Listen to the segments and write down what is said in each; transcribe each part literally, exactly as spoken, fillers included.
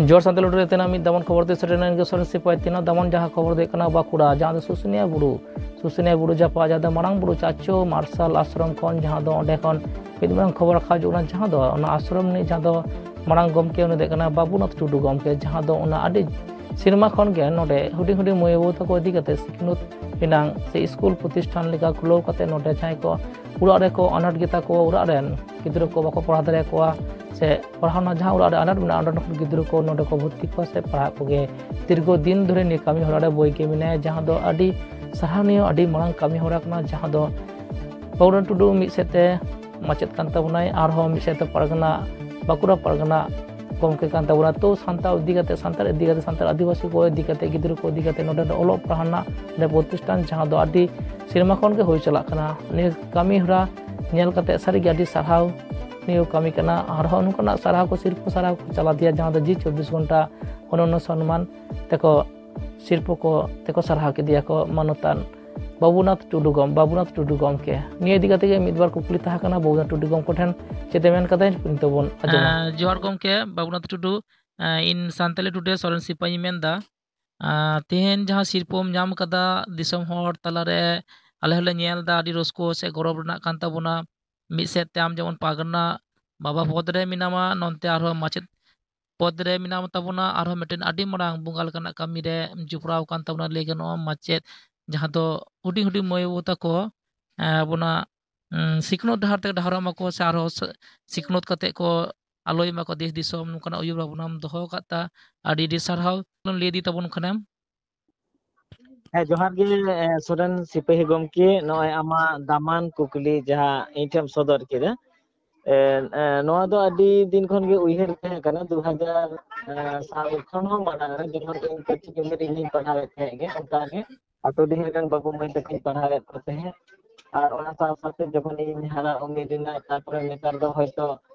ᱡᱚᱦᱟᱨ ᱥᱟᱱᱛᱟᱲ ᱞᱩᱴᱩᱨ ᱨᱮ ᱛᱮᱱᱟᱜ ᱢᱤᱫ ᱫᱟᱢᱟᱱ ᱠᱷᱚᱵᱚᱨ ᱛᱮ ᱥᱮᱴᱮᱨ ᱮᱱᱟ᱾ ᱥᱚᱨᱮᱱ ᱥᱤᱯᱟᱹᱭ ᱛᱤᱱᱟᱹᱜ ᱫᱟᱢᱟᱱ ᱡᱟᱦᱟᱸ ᱠᱷᱚᱵᱚᱨ ᱫᱚ ᱦᱩᱭᱩᱜ ᱠᱟᱱᱟ ᱵᱟᱸᱠᱩᱲᱟ, ᱡᱟᱦᱟᱸ ᱫᱚ ᱥᱩᱥᱩᱱᱤᱭᱟ ᱵᱩᱨᱩ, ᱥᱩᱥᱩᱱᱤᱭᱟ ᱵᱩᱨᱩ ᱡᱟᱯᱟᱜ, ᱡᱟᱦᱟᱸ ᱫᱚ ᱢᱟᱨᱥᱟᱞ ᱟᱥᱨᱚᱢ ᱠᱷᱚᱱ, ᱡᱟᱦᱟᱸ ᱫᱚ ᱚᱸᱰᱮ ᱠᱷᱚᱱ ᱢᱤᱫ ᱢᱟᱨᱟᱝ ᱠᱷᱚᱵᱚᱨ ᱨᱟᱠᱟᱵ ᱦᱤᱡᱩᱜ ᱠᱟᱱᱟ, ᱡᱟᱦᱟᱸ ᱫᱚ ᱚᱱᱟ ᱟᱥᱨᱚᱢ ᱨᱤᱱᱤᱡ ᱡᱟᱦᱟᱸ ᱫᱚ ᱢᱟᱨᱟᱝ ᱜᱚᱢᱠᱮ, ᱩᱱᱤ ᱫᱚ ᱦᱩᱭᱩᱜ ᱠᱟᱱᱟ ᱵᱟᱵᱩᱱᱟᱛᱷ ᱴᱩᱰᱩ ᱜᱚᱢᱠᱮ, ᱡᱟᱦᱟᱸ ᱫᱚ ᱚᱱᱟ ᱟᱹᱰᱤ ᱥᱮᱨᱢᱟ ᱠᱷᱚᱱ ᱜᱮ ᱱᱚᱰᱮ ᱦᱩᱰᱤᱧ ᱦᱩᱰᱤᱧ ᱢᱟᱹᱭ ᱵᱟᱹᱵᱩ ᱛᱟᱠᱚ ᱤᱫᱤ ᱠᱟᱛᱮ ᱥᱤᱠᱷᱱᱟᱹᱛ ᱨᱮᱱᱟᱝ ᱥᱮ ᱥᱠᱩᱞ ᱯᱨᱚᱛᱤᱥᱴᱷᱟᱱ ᱞᱮᱠᱟ ᱠᱷᱩᱞᱟᱹᱣ ᱠᱟᱛᱮ ᱱᱚᱰᱮ ᱡᱟᱦᱟᱸᱭ ᱠᱚ ᱚᱲᱟᱜ ᱨᱮᱠᱚ ᱟᱱᱟᱴ ᱜᱮᱛᱟ ᱠᱚᱣᱟ, ᱚᱲᱟᱜ ᱨᱮᱱ ᱜᱤᱫᱽᱨᱟᱹ ᱠᱚ ᱵᱟᱠᱚ ᱯᱟᱲᱦᱟᱣ ᱫᱟᱲᱮᱭᱟᱠᱚᱣᱟ, ᱥᱮ ᱯᱟᱲᱦᱟᱣ ᱨᱮᱱᱟᱜ ᱡᱟᱦᱟᱸ ᱚᱲᱟᱜ ᱨᱮ ᱟᱱᱟᱴ ᱢᱮᱱᱟᱜᱼᱟ, ᱚᱸᱰᱮ ᱠᱷᱚᱱ ᱜᱤᱫᱽᱨᱟᱹ ᱠᱚ ᱱᱚᱰᱮ ᱠᱚ ᱵᱷᱚᱨᱛᱤ ᱠᱚᱣᱟ ᱥᱮ ᱯᱟᱲᱦᱟᱜ ᱠᱚᱜᱮ᱾ ᱫᱤᱨᱜᱷᱚ ᱫᱤᱱ ᱫᱷᱚᱨᱮ ᱱᱤᱭᱟᱹ ᱠᱟᱹᱢᱤ ᱦᱚᱨᱟ ᱨᱮ ᱵᱚᱭ ᱜᱮ ᱢᱮᱱᱟᱭᱟ, ᱡᱟᱦᱟᱸ ᱫᱚ ᱟᱹᱰᱤ ᱥᱟᱨᱦᱟᱣᱱᱤᱭᱚ, ᱟᱹᱰᱤ ᱢᱟᱨᱟᱝ ᱠᱟᱹᱢᱤ ᱦᱚᱨᱟ ᱠᱟᱱᱟ, ᱡᱟᱦᱟᱸ ᱫᱚ ᱵᱟᱵᱩᱨᱟᱢ ᱴᱩᱰᱩ ᱢᱤᱫ ᱥᱮᱫ ᱛᱮ ᱢᱟᱪᱮᱫ ᱠᱟᱱ ᱛᱟᱵᱚᱱᱟᱭ, ᱟᱨᱦᱚᱸ ᱢᱤᱫ ᱥᱮᱫ ᱛᱮ ᱯᱟᱨᱜᱟᱱᱟ, ᱵᱟᱸᱠᱩᱲᱟ ᱯᱟᱨᱜᱟᱱᱟ ᱜᱚᱢᱠᱮ ᱠᱟᱱ ᱛᱟᱵᱚᱱᱟ᱾ ᱛᱚ ᱥᱟᱱᱛᱟᱲ ᱤᱫᱤ ᱠᱟᱛᱮ, ᱥᱟᱱᱛᱟᱲ ᱤᱫᱤ ᱠᱟᱛᱮ, ᱥᱟᱱᱛᱟᱲ ᱟᱹᱫᱤᱵᱟᱹᱥᱤ ᱠᱚ ᱤᱫᱤ ᱠᱟᱛᱮ, ᱜᱤᱫᱽᱨᱟᱹ ᱠᱚ ᱤᱫᱤ ᱠᱟᱛᱮ ᱱᱚᱰᱮ ᱫᱚ ᱚᱞᱚᱜ ᱯᱟᱲᱦᱟᱣ ᱨᱮᱱᱟᱜ ᱱᱚᱰᱮ ᱯᱨᱚᱛᱤᱥᱴᱷᱟᱱ, ᱡᱟᱦᱟᱸ ᱫᱚ ᱟᱹᱰᱤ ᱥᱮᱨᱢᱟ ᱠᱷᱚᱱ ᱜᱮ ᱦᱩᱭ ᱪᱟᱞᱟᱜ ᱠᱟᱱᱟ᱾ ᱱᱤᱭᱟᱹ ᱠᱟᱹᱢᱤ ᱦᱚᱨᱟ ᱧᱮᱞ ᱠᱟᱛᱮ ᱥᱟᱹᱨᱤᱜᱮ ᱟᱹᱰᱤ ᱥᱟᱨᱦᱟᱣ ᱱᱤᱭᱟᱹ ᱠᱟᱹᱢᱤ ᱠᱟᱱᱟ᱾ ᱟᱨᱦᱚᱸ ᱱᱚᱝᱠᱟᱱᱟᱜ ᱥᱟᱨᱦᱟᱣ ᱠᱚ, ᱥᱤᱨᱯᱟᱹ ᱥᱟᱨᱦᱟᱣ ᱠᱚ ᱪᱟᱞᱟᱣ ᱤᱫᱤᱭᱟ, ᱡᱟᱦᱟᱸ ᱫᱚ ᱡᱤ ᱪᱚᱵᱵᱤᱥ ᱜᱷᱚᱱᱴᱟ ᱚᱱᱚᱱᱱᱚ ᱥᱚᱱᱢᱟᱱ ᱛᱮᱠᱚ, ᱥᱤᱨᱯᱟᱹ ᱠᱚ ᱛᱮᱠᱚ ᱥᱟᱨᱦᱟᱣ ᱠᱮᱫᱮᱭᱟ ᱠᱚ ᱢᱟᱱᱚᱛᱟᱱ ᱵᱟᱵᱩᱱᱟᱛᱷ ᱴᱩᱰᱩ ᱜᱚᱢ-, ᱵᱟᱵᱩᱱᱟᱛᱷ ᱴᱩᱰᱩ ᱜᱚᱢᱠᱮ᱾ ᱱᱤᱭᱟᱹ ᱤᱫᱤ ᱠᱟᱛᱮ ᱜᱮ ᱢᱤᱫ ᱵᱟᱨ ᱠᱩᱠᱞᱤ ᱛᱟᱦᱮᱸ ᱠᱟᱱᱟ ᱵᱟᱵᱩᱱᱟᱛᱷ ᱴᱩᱰᱩ ᱜᱚᱢᱠᱮ ᱴᱷᱮᱱ, ᱪᱮᱫ ᱮ ᱢᱮᱱ ᱠᱟᱫᱟᱭ ᱱᱤᱛᱚᱜ ᱵᱚᱱ ᱟᱸᱡᱚᱢᱟ᱾ ᱮᱸ, ᱡᱚᱦᱟᱨ ᱜᱚᱢᱠᱮ ᱵᱟᱵᱩᱱᱟᱛᱷ ᱴᱩᱰᱩ, ᱮᱸ, ᱤᱧ ᱥᱟᱱᱛᱟᱞᱤ ᱴᱩᱰᱮ ᱥᱚᱨᱮᱱ ᱥᱤᱯᱟᱹᱧ ᱢᱮᱱᱫᱟ᱾ ᱟᱨ ᱛᱮᱦᱮᱧ ᱡᱟᱦᱟᱸ ᱥᱤᱨᱯᱟᱹᱢ ᱧᱟᱢ ᱠᱟᱫᱟ, ᱫᱤᱥᱚᱢ ᱦᱚᱲ ᱛᱟᱞᱟᱨᱮ ᱟᱞᱮ ᱦᱚᱸᱞᱮ ᱧᱮᱞ ᱮᱫᱟ, ᱟᱹᱰᱤ ᱨᱟᱹᱥᱠᱟᱹ ᱥᱮ ᱜᱚᱨᱚᱵᱽ ᱨᱮᱱᱟᱜ ᱠᱟᱱ ᱛᱟᱵᱚᱱᱟ᱾ ᱢᱤᱫ ᱥᱮᱫ ᱛᱮ ᱟᱢ ᱡᱮᱢᱚᱱ ᱯᱟᱨᱜᱟᱱᱟ ᱵᱟᱵᱟ ᱯᱚᱫᱽ ᱨᱮ ᱢᱮᱱᱟᱢᱟ, ᱱᱚᱱᱛᱮ ᱟᱨᱦᱚᱸ ᱢᱟᱪᱮᱫ ᱯᱚᱫᱽ ᱨᱮ ᱢᱮᱱᱟᱢ ᱛᱟᱵᱚᱱᱟ, ᱟᱨᱦᱚᱸ ᱢᱤᱫᱴᱮᱱ ᱟᱹᱰᱤ ᱢᱟᱨᱟᱝ ᱵᱚᱸᱜᱟ ᱞᱮᱠᱟᱱᱟᱜ ᱠᱟᱹᱢᱤ ᱨᱮ ᱡᱚᱯᱲᱟᱣ ᱠᱟᱱ ᱛᱟᱵᱚᱱᱟ, ᱞᱟᱹᱭ ᱜᱟᱱᱚᱜᱼᱟ ᱢᱟᱪᱮᱫ, ᱡᱟᱦᱟᱸ ᱫᱚ ᱦᱩᱰᱤᱧ ᱦᱩᱰᱤᱧ ᱢᱟᱹᱭ ᱵᱟᱹᱵᱩ ᱛᱟᱠᱚ, ᱮᱸ, ᱟᱵᱚᱱᱟᱜ, ᱩᱸ, ᱥᱤᱠᱷᱱᱟᱹᱛ ᱰᱟᱦᱟᱨ ᱛᱮ ᱰᱟᱦᱟᱨᱚᱜ ᱢᱟᱠᱚ ᱥᱮ ᱟᱨᱦᱚᱸ ᱥᱤ-, ᱥᱤᱠᱷᱱᱟᱹᱛ ᱠᱟᱛᱮ ᱠᱚ ᱟᱞᱚᱭ ᱢᱟᱠᱚ ᱫᱮᱥ ᱫᱤᱥᱚᱢ, ᱱᱚᱝᱠᱟᱱᱟᱜ ᱩᱭᱦᱟᱹᱨ ᱵᱷᱟᱵᱽᱱᱟᱢ ᱫᱚᱦᱚ ᱟᱠᱟᱫ ᱛᱟ, ᱟᱹᱰᱤ ᱟᱹᱰᱤ ᱥᱟᱨᱦᱟᱣ᱾ ᱞᱟᱹᱭ ᱤᱫᱤ ᱛᱟᱵᱚᱱ ᱠᱷᱟᱱᱮᱢ᱾ ᱦᱮᱸ, ᱡᱚᱦᱟᱨ ᱜᱮ, ᱮ, ᱥᱚᱨᱮᱱ ᱥᱤᱯᱟᱹᱦᱤ ᱜᱚᱢᱠᱮ, ᱱᱚᱜᱼᱚᱭ ᱟᱢᱟᱜ ᱫᱟᱢᱟᱱ ᱠᱩᱠᱞᱤ ᱡᱟᱦᱟᱸ ᱤᱧ ᱴᱷᱮᱱ ᱥᱚᱫᱚᱨ ᱠᱮᱫᱟ᱾ ᱮ, ᱮ, ᱱᱚᱣᱟ ᱫᱚ ᱟᱹᱰᱤ ᱫᱤᱱ ᱠᱷᱚᱱ ᱜᱮ ᱩᱭᱦᱟᱹᱨ ᱛᱟᱦᱮᱸ ᱠᱟᱱᱟ, ᱫᱩ ᱦᱟᱡᱟᱨ ᱥᱟᱞ ᱠᱷᱚᱱ ᱦᱚᱸ ᱢᱟᱲᱟᱝ ᱨᱮ, ᱡᱚᱠᱷᱚᱱ ᱤᱧ ᱠᱟᱹᱴᱤᱡ ᱩᱢᱮᱨ ᱨᱮ ᱤᱧᱤᱧ ᱯᱟᱲᱦᱟᱣᱮᱫ ᱛᱟᱦᱮᱸᱫ ᱜᱮ, ᱚᱱᱠᱟ ᱜᱮ ᱟᱛᱳ ᱰᱤᱦᱟᱹ ᱨᱮᱱ ᱵᱟᱹᱵᱩ ᱢᱟᱹᱭ ᱛᱟᱠᱚᱧ ᱯᱟᱲᱦᱟᱣᱮᱫ ᱠᱚ ᱛᱟᱦᱮᱸᱫ᱾ ᱟᱨ ᱚᱱᱟ ᱥᱟᱶ ᱥᱟᱶᱛᱮ ᱡᱚᱠᱷᱚᱱ ᱤᱧ ᱦᱟᱨᱟ ᱩᱢᱮᱨ ᱮᱱᱟ, ᱛᱟᱨᱯᱚᱨᱮ ᱱᱮᱛᱟᱨ ᱫᱚ ᱦᱚᱭᱛᱳ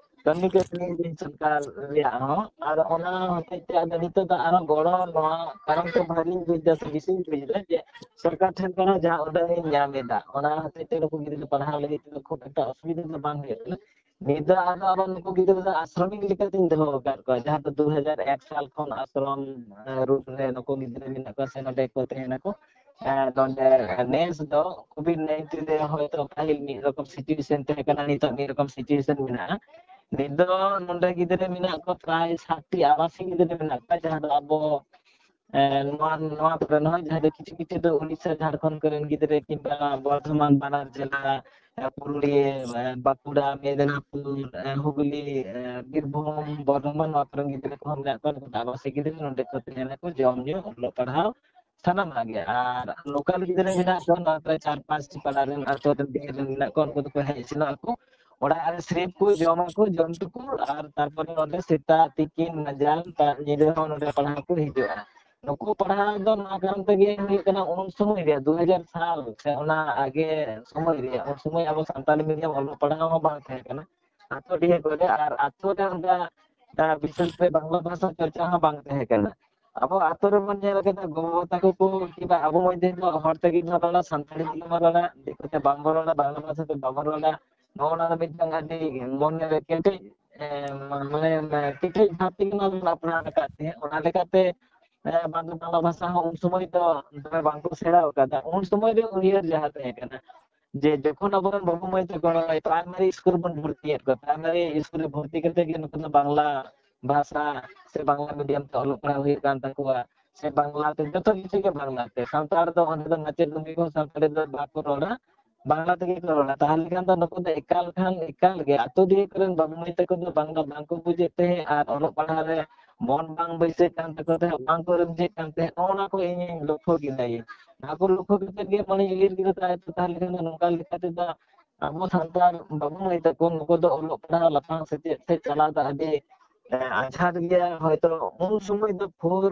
ᱠᱟᱹᱢᱤ ᱠᱟᱹᱥᱱᱤ ᱫᱤᱱ ᱥᱚᱨᱠᱟᱨ ᱨᱮᱭᱟᱜ ᱦᱚᱸ, ᱟᱨ ᱚᱱᱟ ᱦᱚᱛᱮᱡ ᱛᱮ ᱟᱫᱚ ᱱᱤᱛᱚᱜ ᱫᱚ ᱟᱨᱚ ᱜᱚᱲᱚ ᱱᱚᱣᱟ ᱠᱟᱨᱚᱱ ᱛᱮ ᱵᱷᱟᱜᱤᱧ ᱵᱩᱡᱽ ᱮᱫᱟ ᱥᱮ ᱵᱮᱥᱤᱧ ᱵᱩᱡᱽ ᱮᱫᱟ ᱡᱮ ᱥᱚᱨᱠᱟᱨ ᱴᱷᱮᱱ ᱠᱷᱚᱱ ᱦᱚᱸ ᱡᱟᱦᱟᱸ ᱩᱰᱟᱹᱝ ᱤᱧ ᱧᱟᱢ ᱮᱫᱟ, ᱚᱱᱟ ᱦᱚᱛᱮᱡ ᱛᱮ ᱱᱩᱠᱩ ᱜᱤᱫᱽᱨᱟᱹ ᱯᱟᱲᱦᱟᱣ ᱞᱟᱹᱜᱤᱫ ᱛᱮᱫᱚ ᱠᱷᱩᱵ ᱮᱠᱴᱟ ᱚᱥᱩᱵᱤᱫᱷᱟ ᱫᱚ ᱵᱟᱝ ᱦᱩᱭᱩᱜ ᱠᱟᱱᱟ᱾ ᱱᱤᱛ ᱫᱚ ᱟᱫᱚ ᱟᱵᱚ ᱱᱩᱠᱩ ᱜᱤᱫᱽᱨᱟᱹ ᱫᱚ ᱟᱥᱨᱚᱢᱤᱠ ᱞᱮᱠᱟᱛᱤᱧ ᱫᱚᱦᱚ ᱟᱠᱟᱫ ᱠᱚᱣᱟ, ᱡᱟᱦᱟᱸ ᱫᱚ ᱫᱩ ᱦᱟᱡᱟᱨ ᱮᱠ ᱥᱟᱞ ᱠᱷᱚᱱ ᱟᱥᱨᱚᱢ ᱨᱩᱯ ᱨᱮ ᱱᱩᱠᱩ ᱜᱤᱫᱽᱨᱟᱹ ᱢᱮᱱᱟᱜ ᱠᱚᱣᱟ ᱥᱮ ᱱᱚᱰᱮ ᱠᱚ ᱛᱟᱦᱮᱱᱟᱠᱚ᱾ ᱱᱚᱰᱮ ᱱᱮᱥ ᱫᱚ ᱠᱳᱵᱷᱤᱰ ᱱᱟᱭᱤᱱᱴᱤᱱ ᱨᱮ ᱦᱚᱭᱛᱚ ᱯᱟᱹᱦᱤᱞ ᱢᱤᱫ ᱨᱚᱠᱚᱢ ᱥᱤᱪᱩᱭᱮᱥᱚᱱ ᱛᱟᱦᱮᱸ ᱠᱟᱱᱟ, ᱱᱤᱛᱚᱜ ᱢᱤᱫ ᱨᱚᱠᱚᱢ ᱥᱤᱪᱩᱭᱮᱥᱚᱱ ᱢᱮᱱᱟᱜᱼᱟ᱾ ᱱᱤᱛ ᱫᱚ ᱱᱚᱰᱮ ᱜᱤᱫᱽᱨᱟᱹ ᱢᱮᱱᱟᱜ ᱠᱚᱣᱟ ᱯᱨᱟᱭ ᱥᱟᱛ ᱴᱤ ᱟᱵᱟᱥᱤᱠ ᱜᱤᱫᱽᱨᱟᱹ ᱢᱮᱱᱟᱜ ᱠᱚᱣᱟ, ᱡᱟᱦᱟᱸ ᱫᱚ ᱟᱵᱚ ᱱᱚᱣᱟ ᱱᱚᱣᱟ ᱠᱚᱨᱮ ᱦᱚᱸ, ᱡᱟᱦᱟᱸ ᱫᱚ ᱠᱤᱪᱷᱩ ᱠᱤᱪᱷᱩ ᱫᱚ ᱩᱲᱤᱥᱥᱟ ᱡᱷᱟᱲᱠᱷᱚᱸᱰ ᱠᱚᱨᱮᱱ ᱜᱤᱫᱽᱨᱟᱹ ᱠᱤᱝᱵᱟ ᱵᱚᱨᱫᱷᱚᱢᱟᱱ ᱵᱟᱱᱟᱨ ᱡᱮᱞᱟ, ᱯᱩᱨᱩᱞᱤᱭᱟᱹ, ᱵᱟᱸᱠᱩᱲᱟ, ᱢᱮᱫᱽᱱᱟᱯᱩᱨ, ᱦᱩᱜᱽᱞᱤ, ᱵᱤᱨᱵᱷᱩᱢ, ᱵᱚᱨᱫᱷᱚᱢᱟᱱ, ᱱᱚᱣᱟ ᱠᱚᱨᱮᱱ ᱜᱤᱫᱽᱨᱟᱹ ᱠᱚᱦᱚᱸ ᱢᱮᱱᱟᱜ ᱠᱚᱣᱟ᱾ ᱱᱩᱠᱩ ᱫᱚ ᱟᱵᱟᱥᱤᱠ ᱜᱤᱫᱽᱨᱟᱹ ᱱᱚᱰᱮ ᱠᱚ ᱛᱟᱦᱮᱱᱟᱠᱚ, ᱡᱚᱢ ᱧᱩ, ᱚᱞᱚᱜ ᱯᱟᱲᱦᱟᱣ ᱥᱟᱱᱟᱢᱟᱜ ᱜᱮ᱾ ᱟᱨ ᱞᱳᱠᱟᱞ ᱜᱤᱫᱽᱨᱟᱹ ᱢᱮᱱᱟᱜ ᱠᱚᱣᱟ ᱱᱚᱣᱟ ᱠᱚᱨᱮ ᱪᱟᱨ ᱯᱟᱸᱪᱴᱤ ᱯᱟᱲᱟ ᱨᱮᱱ, ᱟᱹᱛᱩ ᱨᱮᱱ ᱰᱷᱮᱨ ᱨᱮᱱ ᱢᱮᱱᱟᱜ ᱠᱚᱣᱟ, ᱩᱱᱠᱩ ᱫᱚᱠᱚ ᱦᱮᱡ ᱥᱮᱱᱚᱜ ᱟᱠᱚ᱾ ᱚᱲᱟᱜ ᱨᱮ ᱥᱤᱨᱤᱯ ᱠᱚ ᱡᱚᱢᱟᱠᱚ, ᱡᱚᱢ ᱛᱩᱠᱩ, ᱟᱨ ᱛᱟᱨᱯᱚᱨᱮ ᱱᱚᱰᱮ ᱥᱮᱛᱟᱜ, ᱛᱤᱠᱤᱱ, ᱢᱟᱸᱡᱟᱱ, ᱛᱟ-, ᱧᱤᱫᱟᱹ ᱦᱚᱸ ᱱᱚᱰᱮ ᱯᱟᱲᱦᱟᱣ ᱠᱚ ᱦᱤᱡᱩᱜᱼᱟ᱾ ᱱᱩᱠᱩ ᱯᱟᱲᱦᱟᱣ ᱫᱚ ᱱᱚᱣᱟ ᱠᱟᱨᱚᱱ ᱛᱮᱜᱮ ᱦᱩᱭᱩᱜ ᱠᱟᱱᱟ, ᱩᱱ ᱥᱚᱢᱚᱭ ᱨᱮ ᱫᱩ ᱦᱟᱡᱟᱨ ᱥᱟᱞ ᱥᱮ ᱚᱱᱟ ᱟᱜᱮ ᱥᱚᱢᱚᱭ ᱨᱮ, ᱩᱱ ᱥᱚᱢᱚᱭ ᱟᱵᱚ ᱥᱟᱱᱛᱟᱞᱤ ᱢᱤᱰᱤᱭᱟᱢ ᱚᱞᱚᱜ ᱯᱟᱲᱦᱟᱣ ᱦᱚᱸ ᱵᱟᱝ ᱛᱟᱦᱮᱸ ᱠᱟᱱᱟ᱾ ᱟᱛᱳ ᱰᱤᱦᱟᱹ ᱠᱚᱨᱮ, ᱟᱨ ᱟᱛᱳ ᱨᱮ ᱚᱱᱠᱟ, ᱟ, ᱵᱤᱥᱮᱥ ᱠᱚᱨᱮ ᱵᱟᱝᱞᱟ ᱵᱷᱟᱥᱟ ᱪᱚᱨᱪᱟ ᱦᱚᱸ ᱵᱟᱝ ᱛᱟᱦᱮᱸ ᱠᱟᱱᱟ᱾ ᱟᱵᱚ ᱟᱛᱳ ᱨᱮᱵᱚᱱ ᱧᱮᱞ ᱠᱟᱫᱟ, ᱜᱚᱜᱚ ᱛᱟᱠᱚ ᱠᱚ ᱠᱤᱝᱵᱟ ᱟᱵᱚ ᱢᱚᱫᱽᱫᱷᱮ ᱫᱚ ᱦᱚᱲ ᱛᱮᱜᱮ ᱵᱚᱱ ᱨᱚᱲᱟ, ᱥᱟᱱᱛᱟᱲᱤ ᱛᱮᱜᱮ ᱵᱚᱱ ᱨᱚᱲᱟ, ᱫᱤᱠᱩ ᱛᱮ ᱵᱟᱝᱵᱚᱱ ᱨᱚᱲᱟ, ᱵᱟᱝᱞᱟ ᱵᱷᱟᱥᱟ ᱛᱮ ᱵᱟᱵᱚᱱ ᱨᱚᱲᱟ᱾ ᱱᱚᱜᱼᱚ ᱱᱚᱣᱟ ᱫᱚ ᱢᱤᱫᱴᱟᱝ ᱟᱹᱰᱤ ᱢᱚᱱᱮ ᱨᱮ ᱠᱮᱴᱮᱡ, ᱮ, ᱢᱟᱱᱮ, ᱠᱮᱴᱮᱡ ᱵᱷᱟᱵᱽ ᱛᱮᱜᱮ ᱱᱚᱣᱟ ᱫᱚᱵᱚᱱ ᱟᱯᱱᱟᱨ ᱟᱠᱟᱫ ᱛᱟᱦᱮᱸᱫ᱾ ᱚᱱᱟ ᱞᱮᱠᱟᱛᱮ, ᱮ, ᱵᱟᱝ ᱫᱚ ᱵᱟᱝᱞᱟ ᱵᱷᱟᱥᱟ ᱦᱚᱸ ᱩᱱ ᱥᱚᱢᱚᱭ ᱫᱚ ᱫᱚᱢᱮ ᱵᱟᱝᱠᱚ ᱥᱮᱬᱟ ᱟᱠᱟᱫᱟ᱾ ᱩᱱ ᱥᱚᱢᱚᱭ ᱨᱮ ᱩᱭᱦᱟᱹᱨ ᱡᱟᱦᱟᱸ ᱛᱟᱦᱮᱸ ᱠᱟᱱᱟ, ᱡᱮ ᱡᱚᱠᱷᱚᱱ ᱟᱵᱚᱨᱮᱱ ᱵᱟᱹᱵᱩ ᱢᱟᱹᱭ ᱛᱟᱠᱚ ᱱᱚᱜᱼᱚᱭ ᱯᱨᱟᱭᱢᱟᱨᱤ ᱥᱠᱩᱞ ᱵᱚᱱ ᱵᱷᱚᱨᱛᱤᱭᱮᱫ ᱠᱚᱣᱟ, ᱯᱨᱟᱭᱢᱟᱨᱤ ᱥᱠᱩᱞ ᱨᱮ ᱵᱷᱚᱨᱛᱤ ᱠᱟᱛᱮ ᱜᱮ ᱱᱩᱠᱩ ᱫᱚ ᱵᱟᱝᱞᱟ ᱵᱷᱟᱥᱟ ᱥᱮ ᱵᱟᱝᱞᱟ ᱢᱤᱰᱤᱭᱟᱢ ᱛᱮ ᱚᱞᱚᱜ ᱯᱟᱲᱦᱟᱣ ᱦᱩᱭᱩᱜ ᱠᱟᱱ ᱛᱟᱠᱚᱣᱟ, ᱥᱮ ᱵᱟᱝᱞᱟ ᱛᱮ, ᱡᱚᱛᱚ ᱠᱤᱪᱷᱩ ᱜᱮ ᱵᱟᱝᱞᱟ ᱛᱮ᱾ ᱥᱟᱱᱛᱟᱲ ᱫᱚ ᱚᱸᱰᱮ ᱫᱚ ᱢᱟᱪᱮᱫ ᱜᱚᱢᱠᱮ ᱠᱚ ᱥᱟᱱᱛᱟᱲᱤ ᱫᱚ ᱵᱟᱠᱚ ᱨᱚᱲᱟ, ᱵᱟᱝᱞᱟ ᱛᱮᱜᱮ ᱠᱚ ᱨᱚᱲᱟ᱾ ᱛᱟᱦᱚᱞᱮ ᱠᱷᱟᱱ ᱫᱚ ᱱᱩᱠᱩ ᱫᱚ ᱮᱠᱟᱞ ᱠᱷᱟᱱ ᱮᱠᱟᱞ ᱜᱮ ᱟᱛᱳ ᱰᱤᱦᱟᱹ ᱠᱚᱨᱮᱱ ᱵᱟᱹᱵᱩ ᱢᱟᱹᱭ ᱛᱟᱠᱚ ᱫᱚ ᱵᱟᱝᱞᱟ ᱵᱟᱝᱠᱚ ᱵᱩᱡᱮᱫ ᱛᱟᱦᱮᱸᱫ, ᱟᱨ ᱚᱞᱚᱜ ᱯᱟᱲᱦᱟᱣ ᱨᱮ ᱢᱚᱱ ᱵᱟᱝ ᱵᱟᱹᱭᱥᱟᱹᱜ ᱠᱟᱱ ᱛᱟᱠᱚ ᱛᱟᱦᱮᱸᱫ, ᱵᱟᱝᱠᱚ ᱨᱤᱢᱡᱷᱟᱹᱜ ᱠᱟᱱ ᱛᱟᱦᱮᱸᱫ᱾ ᱱᱚᱜᱼᱚ ᱱᱚᱣᱟ ᱠᱚ ᱤᱧᱤᱧ ᱞᱚᱠᱠᱷᱚ ᱠᱮᱫᱟ᱾ ᱤᱧ ᱱᱚᱣᱟ ᱠᱚ ᱞᱚᱠᱠᱷᱚ ᱠᱟᱛᱮ ᱜᱮ ᱢᱟᱱᱮ ᱩᱭᱦᱟᱹᱨ ᱠᱮᱫᱟ, ᱛᱟᱦᱞᱮ ᱠᱷᱟᱱ ᱫᱚ ᱱᱚᱝᱠᱟ ᱞᱮᱠᱟ ᱛᱮᱫᱚ ᱟᱵᱚ ᱥᱟᱱᱛᱟᱲ ᱵᱟᱹᱵᱩ ᱢᱟᱹᱭ ᱛᱟᱠᱚ ᱱᱩᱠᱩ ᱫᱚ ᱚᱞᱚᱜ ᱯᱟᱲᱦᱟᱣ ᱞᱟᱯᱷᱟᱝ ᱥᱮᱪᱮᱫ ᱥᱮᱫ ᱪᱟᱞᱟᱣ ᱫᱚ ᱟᱹᱰᱤ, ᱮ, ᱟᱸᱡᱷᱟᱴ ᱜᱮᱭᱟ᱾ ᱦᱚᱭᱛᱚ ᱩᱱ ᱥᱚᱢᱚᱭ ᱫᱚ ᱯᱷᱳᱨ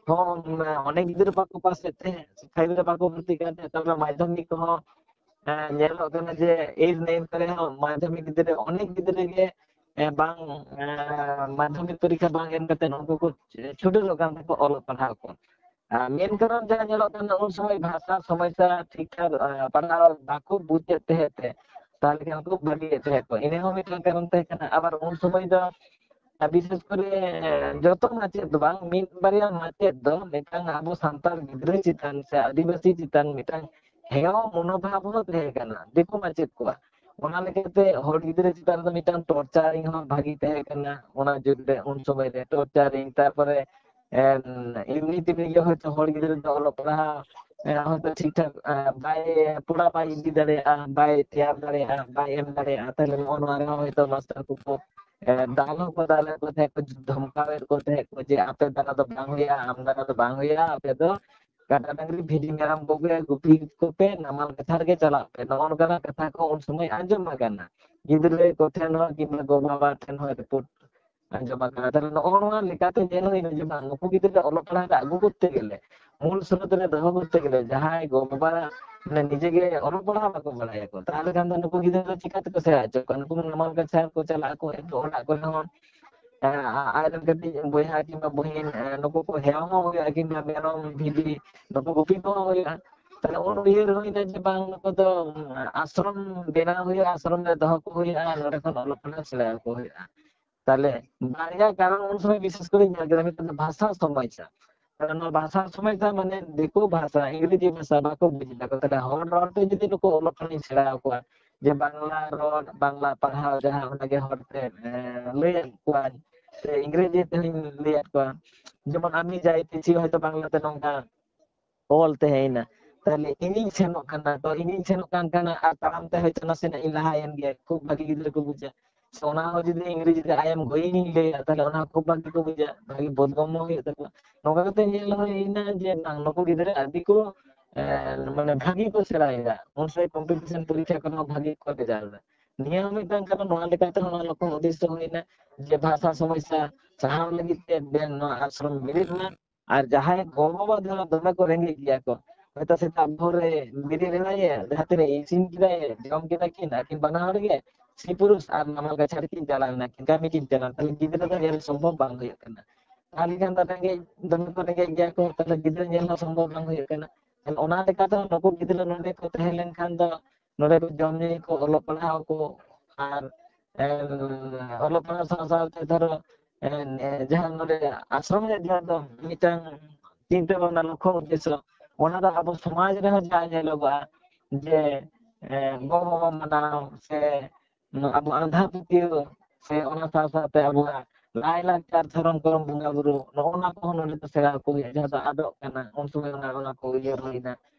ᱦᱚᱸ, ᱮ, ᱚᱱᱮᱠ ᱜᱤᱫᱽᱨᱟᱹ ᱵᱟᱠᱚ ᱯᱟᱥᱮᱫ ᱛᱟᱦᱮᱸᱫ, ᱯᱷᱟᱭᱤᱵᱷ ᱨᱮ ᱵᱟᱠᱚ ᱵᱷᱚᱨᱛᱤ ᱠᱟᱱ ᱛᱟᱦᱮᱸᱫ᱾ ᱛᱟᱨᱯᱚᱨᱮ ᱢᱟᱫᱽᱫᱷᱚᱢᱤᱠ ᱠᱚᱦᱚᱸ, ᱮ, ᱧᱮᱞᱚᱜ ᱠᱟᱱᱟ ᱡᱮ ᱮᱭᱤᱴ ᱱᱟᱭᱤᱱ ᱠᱚᱨᱮ ᱦᱚᱸ ᱢᱟᱫᱽᱫᱷᱚᱢᱤᱠ ᱜᱤᱫᱽᱨᱟᱹ, ᱚᱱᱮᱠ ᱜᱤᱫᱽᱨᱟᱹ ᱜᱮ, ᱮ, ᱵᱟᱝ, ᱮ, ᱢᱟᱫᱽᱫᱷᱚᱢᱤᱠ ᱯᱚᱨᱤᱠᱠᱷᱟ ᱵᱟᱝ ᱮᱢ ᱠᱟᱛᱮ ᱩᱱᱠᱩ ᱠᱚ ᱪᱷᱩᱰᱟᱹᱨᱚᱜ ᱠᱟᱱ ᱛᱟᱠᱚ ᱚᱞᱚᱜ ᱯᱟᱲᱦᱟᱣ ᱠᱚ᱾ ᱟᱨ ᱢᱮᱱ ᱠᱟᱨᱚᱱ ᱡᱟᱦᱟᱸ ᱧᱮᱞᱚᱜ ᱠᱟᱱᱟ, ᱩᱱ ᱥᱚᱢᱚᱭ ᱵᱷᱟᱥᱟ ᱥᱚᱢᱚᱥᱥᱟ ᱴᱷᱤᱠ ᱴᱷᱟᱠ, ᱮ, ᱯᱟᱲᱦᱟᱣ ᱵᱟᱠᱚ ᱵᱩᱡᱮᱫ ᱛᱟᱦᱮᱸᱫ ᱛᱮ, ᱛᱟᱦᱚᱞᱮ ᱠᱷᱟᱱ ᱠᱚ ᱵᱟᱹᱜᱤᱭᱮᱫ ᱛᱟᱦᱮᱸᱫ ᱠᱚ᱾ ᱤᱱᱟᱹ ᱦᱚᱸ ᱢᱤᱫᱴᱟᱝ ᱠᱟᱨᱚᱱ ᱛᱟᱦᱮᱸ ᱠᱟᱱᱟ᱾ ᱟᱵᱟᱨ ᱩᱱ ᱥᱚᱢᱚᱭ ᱫᱚ ᱟᱨ ᱵᱤᱥᱮᱥ ᱠᱚᱨᱮ ᱡᱚᱛᱚ ᱢᱟᱪᱮᱫ ᱫᱚ ᱵᱟᱝ, ᱢᱤᱫ ᱵᱟᱨᱭᱟ ᱢᱟᱪᱮᱫ ᱫᱚ ᱢᱤᱫᱴᱟᱝ ᱟᱵᱚ ᱥᱟᱱᱛᱟᱲ ᱜᱤᱫᱽᱨᱟᱹ ᱪᱮᱛᱟᱱ ᱥᱮ ᱟᱹᱫᱤᱵᱟᱹᱥᱤ ᱪᱮᱛᱟᱱ ᱢᱤᱫᱴᱟᱝ ᱦᱮᱣᱟ ᱢᱚᱱᱳᱵᱷᱟᱵ ᱦᱚᱸ ᱛᱟᱦᱮᱸ ᱠᱟᱱᱟ ᱫᱤᱠᱩ ᱢᱟᱪᱮᱫ ᱠᱚᱣᱟᱜ᱾ ᱚᱱᱟ ᱞᱮᱠᱟᱛᱮ ᱦᱚᱲ ᱜᱤᱫᱽᱨᱟᱹ ᱪᱮᱛᱟᱱ ᱨᱮᱫᱚ ᱢᱤᱫᱴᱟᱝ ᱴᱚᱨᱪᱟᱨᱤᱝ ᱦᱚᱸ ᱵᱷᱟᱹᱜᱤ ᱛᱟᱦᱮᱸ ᱠᱟᱱᱟ ᱚᱱᱟ ᱡᱩᱜᱽ ᱨᱮ, ᱩᱱ ᱥᱚᱢᱚᱭ ᱨᱮ ᱴᱚᱨᱪᱟᱨᱤᱝ, ᱛᱟᱨᱯᱚᱨᱮ ᱮᱢᱱᱤ ᱛᱮᱜᱮ ᱦᱚᱭᱛᱳ ᱦᱚᱲ ᱜᱤᱫᱽᱨᱟᱹ ᱫᱚ ᱚᱞᱚᱜ ᱯᱟᱲᱦᱟᱣ ᱦᱚᱭᱛᱳ ᱴᱷᱤᱠ ᱴᱷᱟᱠ ᱵᱟᱭ, ᱯᱚᱲᱟ ᱵᱟᱭ ᱤᱫᱤ ᱫᱟᱲᱮᱭᱟᱜᱼᱟ, ᱵᱟᱭ ᱛᱮᱭᱟᱨ ᱫᱟᱲᱮᱭᱟᱜᱼᱟ, ᱵᱟᱭ ᱮᱢ ᱫᱟᱲᱮᱭᱟᱜᱼᱟ᱾ ᱛᱟᱦᱚᱞᱮ ᱱᱚᱜᱼᱚ ᱱᱚᱣᱟ ᱨᱮᱦᱚᱸ ᱦᱚᱭᱛᱳ ᱢᱟᱥᱴᱟᱨ ᱠᱚᱠᱚ ᱫᱟᱞ ᱦᱚᱸᱠᱚ ᱫᱟᱞᱮᱫ ᱠᱚ ᱛᱟᱦᱮᱸᱫ ᱠᱚ, ᱫᱷᱚᱢᱠᱟᱣᱮᱫ ᱠᱚ ᱛᱟᱦᱮᱸᱫ ᱠᱚ ᱡᱮ, "ᱟᱯᱮ ᱫᱟᱨᱟ ᱫᱚ ᱵᱟᱝ ᱦᱩᱭᱩᱜᱼᱟ, ᱟᱢ ᱫᱟᱨᱟ ᱫᱚ ᱵᱟᱝ ᱦᱩᱭᱩᱜᱼᱟ, ᱟᱯᱮ ᱫᱚ ᱠᱟᱰᱟ ᱰᱟᱝᱨᱤ ᱵᱷᱤᱰᱤ ᱢᱮᱨᱚᱢ ᱠᱚᱜᱮ ᱜᱩᱯᱤ ᱠᱚᱯᱮ, ᱱᱟᱢᱟᱞ ᱠᱟᱪᱷᱟᱲ ᱜᱮ ᱪᱟᱞᱟᱜ ᱯᱮ", ᱱᱚᱜᱼᱚ ᱱᱚᱝᱠᱟᱱᱟᱜ ᱠᱟᱛᱷᱟ ᱠᱚ ᱩᱱ ᱥᱚᱢᱚᱭ ᱟᱸᱡᱚᱢ ᱟᱠᱟᱱᱟ᱾ ᱜᱤᱫᱽᱨᱟᱹ ᱠᱚ ᱴᱷᱮᱱ ᱦᱚᱸ ᱠᱤᱝᱵᱟ ᱜᱚ ᱵᱟᱵᱟ ᱴᱷᱮᱱ ᱦᱚᱸ ᱨᱤᱯᱳᱨᱴ ᱟᱸᱡᱚᱢ ᱟᱠᱟᱱᱟ᱾ ᱛᱟᱦᱞᱮ ᱱᱚᱜᱼᱚ ᱱᱚᱣᱟ ᱞᱮᱠᱟᱛᱮ ᱧᱮᱞ ᱦᱩᱭᱱᱟ ᱡᱮ ᱵᱟᱝ, ᱱᱩᱠᱩ ᱜᱤᱫᱽᱨᱟᱹ ᱚᱞᱚᱜ ᱯᱟᱲᱦᱟᱜ ᱨᱮ ᱟᱹᱜᱩ ᱠᱚᱨᱛᱮ ᱜᱮᱞᱮ, ᱢᱩᱞ ᱥᱨᱳᱛ ᱨᱮ ᱫᱚᱦᱚ ᱠᱚᱨᱛᱮ ᱜᱮᱞᱮ, ᱡᱟᱦᱟᱸᱭ ᱜᱚ ᱵᱟᱵᱟ ᱢᱟᱱᱮ ᱱᱤᱡᱮ ᱜᱮ ᱚᱞᱚᱜ ᱯᱟᱲᱦᱟᱜ ᱵᱟᱠᱚ ᱵᱟᱲᱟᱭᱟᱠᱚ, ᱛᱟᱦᱞᱮ ᱠᱷᱟᱱ ᱫᱚ ᱱᱩᱠᱩ ᱜᱤᱫᱽᱨᱟᱹ ᱫᱚ ᱪᱤᱠᱟ ᱛᱮᱠᱚ ᱥᱮᱬᱟ ᱦᱚᱪᱚ ᱠᱚᱣᱟ? ᱱᱩᱠᱩ ᱱᱟᱢᱟᱞ ᱠᱟᱪᱷᱟᱲ ᱠᱚ ᱪᱟᱞᱟᱜ ᱟᱠᱚ, ᱮᱱᱛᱮ ᱚᱲᱟᱜ ᱠᱚᱨᱮ ᱦᱚᱸ ᱮᱸ, ᱟ-, ᱟᱡᱨᱮᱱ ᱠᱟᱹᱴᱤᱡ ᱵᱚᱭᱦᱟ ᱠᱤᱝᱵᱟ ᱵᱩᱦᱤᱱ, ᱮᱸ, ᱱᱩᱠᱩ ᱠᱚ ᱦᱮᱣᱟ ᱦᱚᱸ ᱦᱩᱭᱩᱜᱼᱟ, ᱠᱤᱝᱵᱟ ᱢᱮᱨᱚᱢ, ᱵᱷᱤᱰᱤ, ᱱᱩᱠᱩ ᱜᱩᱯᱤ ᱠᱚᱦᱚᱸ ᱦᱩᱭᱩᱜᱼᱟ᱾ ᱛᱟᱦᱞᱮ ᱩᱱ ᱩᱭᱦᱟᱹᱨ ᱦᱩᱭᱱᱟ ᱡᱮ ᱵᱟᱝ, ᱱᱩᱠᱩ ᱫᱚ, ᱩᱸ, ᱟᱥᱨᱚᱢ ᱵᱮᱱᱟᱣ ᱦᱩᱭᱩᱜᱼᱟ, ᱟᱥᱨᱚᱢ ᱨᱮ ᱫᱚᱦᱚ ᱠᱚ ᱦᱩᱭᱩᱜᱼᱟ, ᱱᱚᱸᱰᱮ ᱠᱷᱚᱱ ᱚᱞᱚᱜ ᱯᱟᱲᱦᱟᱜ ᱥᱮᱬᱟ ᱟᱠᱚ ᱦᱩᱭᱩᱜᱼᱟ᱾ ᱛᱟᱦᱞᱮ ᱵᱟᱨᱭᱟ ᱠᱟᱨᱚᱱ ᱩᱱ ᱥᱚᱢᱚᱭ ᱵᱤᱥᱮᱥ ᱠᱚᱨᱮ ᱧᱮᱞ ᱠᱮᱫᱟ, ᱢᱤᱫᱴᱟᱝ ᱫᱚ ᱵᱷᱟᱥᱟ ᱥᱚᱢᱚᱥᱥᱟ᱾ ᱛᱟᱦᱞᱮ ᱱᱚᱣᱟ ᱵᱷᱟᱥᱟ ᱥᱚᱢᱚᱥᱥᱟ ᱢᱟᱱᱮ ᱫᱤᱠᱩ ᱵᱷᱟᱥᱟ, ᱤᱝᱨᱮᱡᱤ ᱵᱷᱟᱥᱟ ᱵᱟᱠᱚ ᱵᱩᱡᱽ ᱮᱫᱟ ᱠᱚ᱾ ᱛᱟᱦᱞᱮ ᱦᱚᱲ ᱨᱚᱲ ᱛᱮ ᱡᱩᱫᱤ ᱱᱩᱠᱩ ᱚᱞᱚᱜ ᱯᱟᱲᱦᱟᱜ ᱤᱧ ᱥᱮᱬᱟ ᱟᱠᱚᱣᱟ, ᱡᱮ ᱵᱟᱝᱞᱟ ᱨᱚᱲ, ᱵᱟᱝᱞᱟ ᱯᱟᱲᱦᱟᱣ, ᱡᱟᱦᱟᱸ ᱚᱱᱟᱜᱮ ᱦᱚᱲ ᱛᱮ, ᱮᱸ, ᱞᱟᱹᱭᱟᱫ ᱠᱚᱣᱟᱧ, ᱥᱮ ᱤᱝᱨᱮᱡᱤ ᱛᱮᱦᱚᱧ ᱞᱟᱹᱭᱟᱫ ᱠᱚᱣᱟ᱾ ᱡᱮᱢᱚᱱ ᱟᱢᱤ ᱡᱟᱭ ᱛᱮᱪᱤ ᱦᱚᱭᱛᱳ ᱵᱟᱝᱞᱟ ᱛᱮ ᱱᱚᱝᱠᱟ ᱚᱞ ᱛᱟᱦᱮᱸᱭᱮᱱᱟ, ᱛᱟᱦᱞᱮ ᱤᱧᱤᱧ ᱥᱮᱱᱚᱜ ᱠᱟᱱᱟ, ᱛᱚ ᱤᱧᱤᱧ ᱥᱮᱱᱚᱜ ᱠᱟᱱ ᱠᱷᱟᱱ ᱟᱨ ᱛᱟᱲᱟᱢ ᱛᱮ ᱦᱚᱭᱛᱳ ᱱᱟᱥᱮᱱᱟᱜ ᱤᱧ ᱞᱟᱦᱟᱭᱮᱱ ᱜᱮᱭᱟ, ᱠᱷᱩᱵ ᱵᱷᱟᱹᱜᱤ ᱜᱤᱫᱽᱨᱟᱹ ᱠᱚ ᱵᱩᱡᱟ᱾ ᱥᱮ ᱚᱱᱟ ᱦᱚᱸ ᱡᱩᱫᱤ ᱤᱝᱨᱮᱡᱤ ᱛᱮ "I am going" ᱤᱧ ᱞᱟᱹᱭᱟ, ᱛᱟᱦᱞᱮ ᱚᱱᱟ ᱦᱚᱸ ᱠᱷᱩᱵ ᱵᱷᱟᱹᱜᱤ ᱠᱚ ᱵᱩᱡᱟ, ᱵᱷᱟᱹᱜᱤ ᱵᱳᱫᱷᱜᱚᱢᱭᱚ ᱦᱩᱭᱩᱜ ᱛᱟᱠᱚᱣᱟ᱾ ᱱᱚᱝᱠᱟ ᱠᱟᱛᱮ ᱧᱮᱞ ᱦᱩᱭᱱᱟ ᱡᱮ ᱵᱟᱝ, ᱱᱩᱠᱩ ᱜᱤᱫᱽᱨᱟᱹ ᱟᱹᱰᱤ ᱠᱚ, ᱮᱸ, ᱢᱟᱱᱮ ᱵᱷᱟᱹᱜᱤ ᱠᱚ ᱥᱮᱬᱟᱭᱮᱫᱟ, ᱩᱱ ᱥᱚᱢᱚᱭ ᱠᱚᱢᱯᱤᱴᱤᱥᱚᱱ ᱯᱚᱨᱤᱠᱠᱷᱟ ᱠᱚᱨᱮ ᱦᱚᱸ ᱵᱷᱟᱹᱜᱤ ᱠᱚ ᱨᱮᱡᱟᱞᱴ ᱮᱫᱟ᱾ ᱱᱤᱭᱟᱹ ᱦᱚᱸ ᱢᱤᱫᱴᱟᱝ ᱠᱟᱨᱚᱱ, ᱱᱚᱣᱟ ᱞᱮᱠᱟᱛᱮ ᱦᱚᱸ ᱱᱚᱣᱟ ᱞᱚᱠᱠᱷᱚ ᱩᱫᱽᱫᱮᱥᱥᱚ ᱦᱩᱭᱱᱟ ᱡᱮ ᱵᱷᱟᱥᱟ ᱥᱚᱢᱚᱥᱥᱟ ᱥᱟᱦᱟᱣ ᱞᱟᱹᱜᱤᱫ ᱛᱮ ᱵᱮᱱ ᱱᱚᱣᱟ ᱟᱥᱨᱚᱢ ᱵᱮᱨᱮᱫ ᱢᱟ᱾ ᱟᱨ ᱡᱟᱦᱟᱸᱭ ᱜᱚ ᱵᱟᱵᱟ ᱫᱚ ᱫᱚᱢᱮ ᱠᱚ ᱨᱮᱸᱜᱮᱡ ᱜᱮᱭᱟ ᱠᱚ, ᱦᱚᱭᱛᱳ ᱥᱮᱛᱟᱜ ᱵᱷᱳᱨ ᱨᱮ ᱵᱮᱨᱮᱫ ᱮᱱᱟᱭᱮ, ᱡᱟᱦᱟᱸ ᱛᱤᱱᱟᱹᱜ ᱤᱥᱤᱱ ᱠᱮᱫᱟᱭ, ᱡᱚᱢ ᱠᱮᱫᱟ ᱠᱤᱱ, ᱟᱹᱠᱤᱱ ᱵᱟᱱᱟ ᱦᱚᱲ ᱜᱮ, ᱥᱤ ᱯᱩᱨᱩᱥ ᱟᱨ ᱱᱟᱢᱟᱞ ᱠᱟᱪᱷᱟᱲ ᱠᱤᱱ ᱪᱟᱞᱟᱣ ᱮᱱᱟ, ᱠᱤᱱ ᱠᱟᱹᱢᱤ ᱠᱤᱱ ᱪᱟᱞᱟᱣ ᱮᱱᱟ, ᱛᱟᱦᱞᱮ ᱜᱤᱫᱽᱨᱟᱹ ᱫᱚ ᱧᱮᱞ ᱥᱚᱢᱵᱷᱚᱵ ᱵᱟᱝ ᱦᱩᱭᱩᱜ ᱠᱟᱱᱟ᱾ ᱛᱟᱦᱞᱮ ᱠᱷᱟᱱ ᱫᱚ ᱨᱮᱸᱜᱮᱡ, ᱫᱚᱢᱮ ᱠᱚ ᱨᱮᱸᱜᱮᱡ ᱜᱮᱭᱟ ᱠᱚ, ᱛᱟᱦᱞᱮ ᱜᱤᱫᱽᱨᱟᱹ ᱧᱮᱞ ᱦᱚᱸ ᱥᱚᱢᱵᱷᱚᱵ ᱵᱟᱝ ᱦᱩᱭᱩᱜ ᱠᱟᱱᱟ᱾ ᱛᱟᱦᱞᱮ ᱚᱱᱟ ᱞᱮᱠᱟᱛᱮ ᱱᱩᱠᱩ ᱜᱤᱫᱽᱨᱟᱹ ᱱᱚᱰᱮ ᱠᱚ ᱛᱟᱦᱮᱸ ᱞᱮᱱᱠᱷᱟᱱ ᱫᱚ ᱱᱚᱰᱮ ᱠᱚ ᱡᱚᱢ ᱧᱩᱭᱟᱠᱚ, ᱚᱞᱚᱜ ᱯᱟᱲᱦᱟᱣ ᱟᱠᱚ, ᱟᱨ ᱮᱢ, ᱚᱞᱚᱜ ᱯᱟᱲᱦᱟᱣ ᱥᱟᱶ ᱥᱟᱶᱛᱮ ᱫᱷᱚᱨᱚ ᱮᱢ, ᱮ, ᱡᱟᱦᱟᱸ ᱱᱚᱰᱮ ᱟᱥᱨᱚᱢ ᱨᱮ ᱡᱟᱦᱟᱸ ᱫᱚ ᱢᱤᱫᱴᱟᱝ ᱪᱤᱱᱛᱟᱹ ᱵᱷᱟᱵᱽᱱᱟ, ᱞᱚᱠᱠᱷᱚ ᱩᱫᱽᱫᱮᱥᱥᱚ, ᱚᱱᱟ ᱫᱚ ᱟᱵᱚ ᱥᱚᱢᱟᱡᱽ ᱨᱮᱦᱚᱸ ᱡᱟ ᱧᱮᱞᱚᱜᱚᱜᱼᱟ ᱡᱮ ᱮ, ᱜᱚ ᱵᱟᱵᱟ ᱢᱟᱱᱟᱣ ᱥᱮ ᱟᱵᱚ ᱟᱸᱫᱷᱟ ᱯᱟᱹᱛᱭᱟᱹᱣ ᱥᱮ ᱚᱱᱟ ᱥᱟᱶ ᱥᱟᱶᱛᱮ ᱟᱵᱚᱣᱟᱜ ᱞᱟᱭᱼᱞᱟᱠᱪᱟᱨ, ᱫᱷᱚᱨᱚᱢ ᱠᱚᱨᱚᱢ, ᱵᱚᱸᱜᱟ ᱵᱩᱨᱩ, ᱱᱚᱜᱼᱚ ᱱᱟ ᱠᱚᱦᱚᱸ ᱱᱚᱰᱮ ᱫᱚ ᱥᱮᱬᱟ ᱟᱠᱚ ᱦᱩᱭᱩᱜᱼᱟ, ᱡᱟᱦᱟᱸ ᱫᱚ ᱟᱫᱚᱜ ᱠᱟᱱᱟ᱾ ᱩᱱ ᱥᱚᱢᱚᱭ ᱚᱱᱟ, ᱚᱱᱟ ᱠᱚ ᱩᱭᱦᱟᱹᱨ ᱦᱩᱭᱱᱟ᱾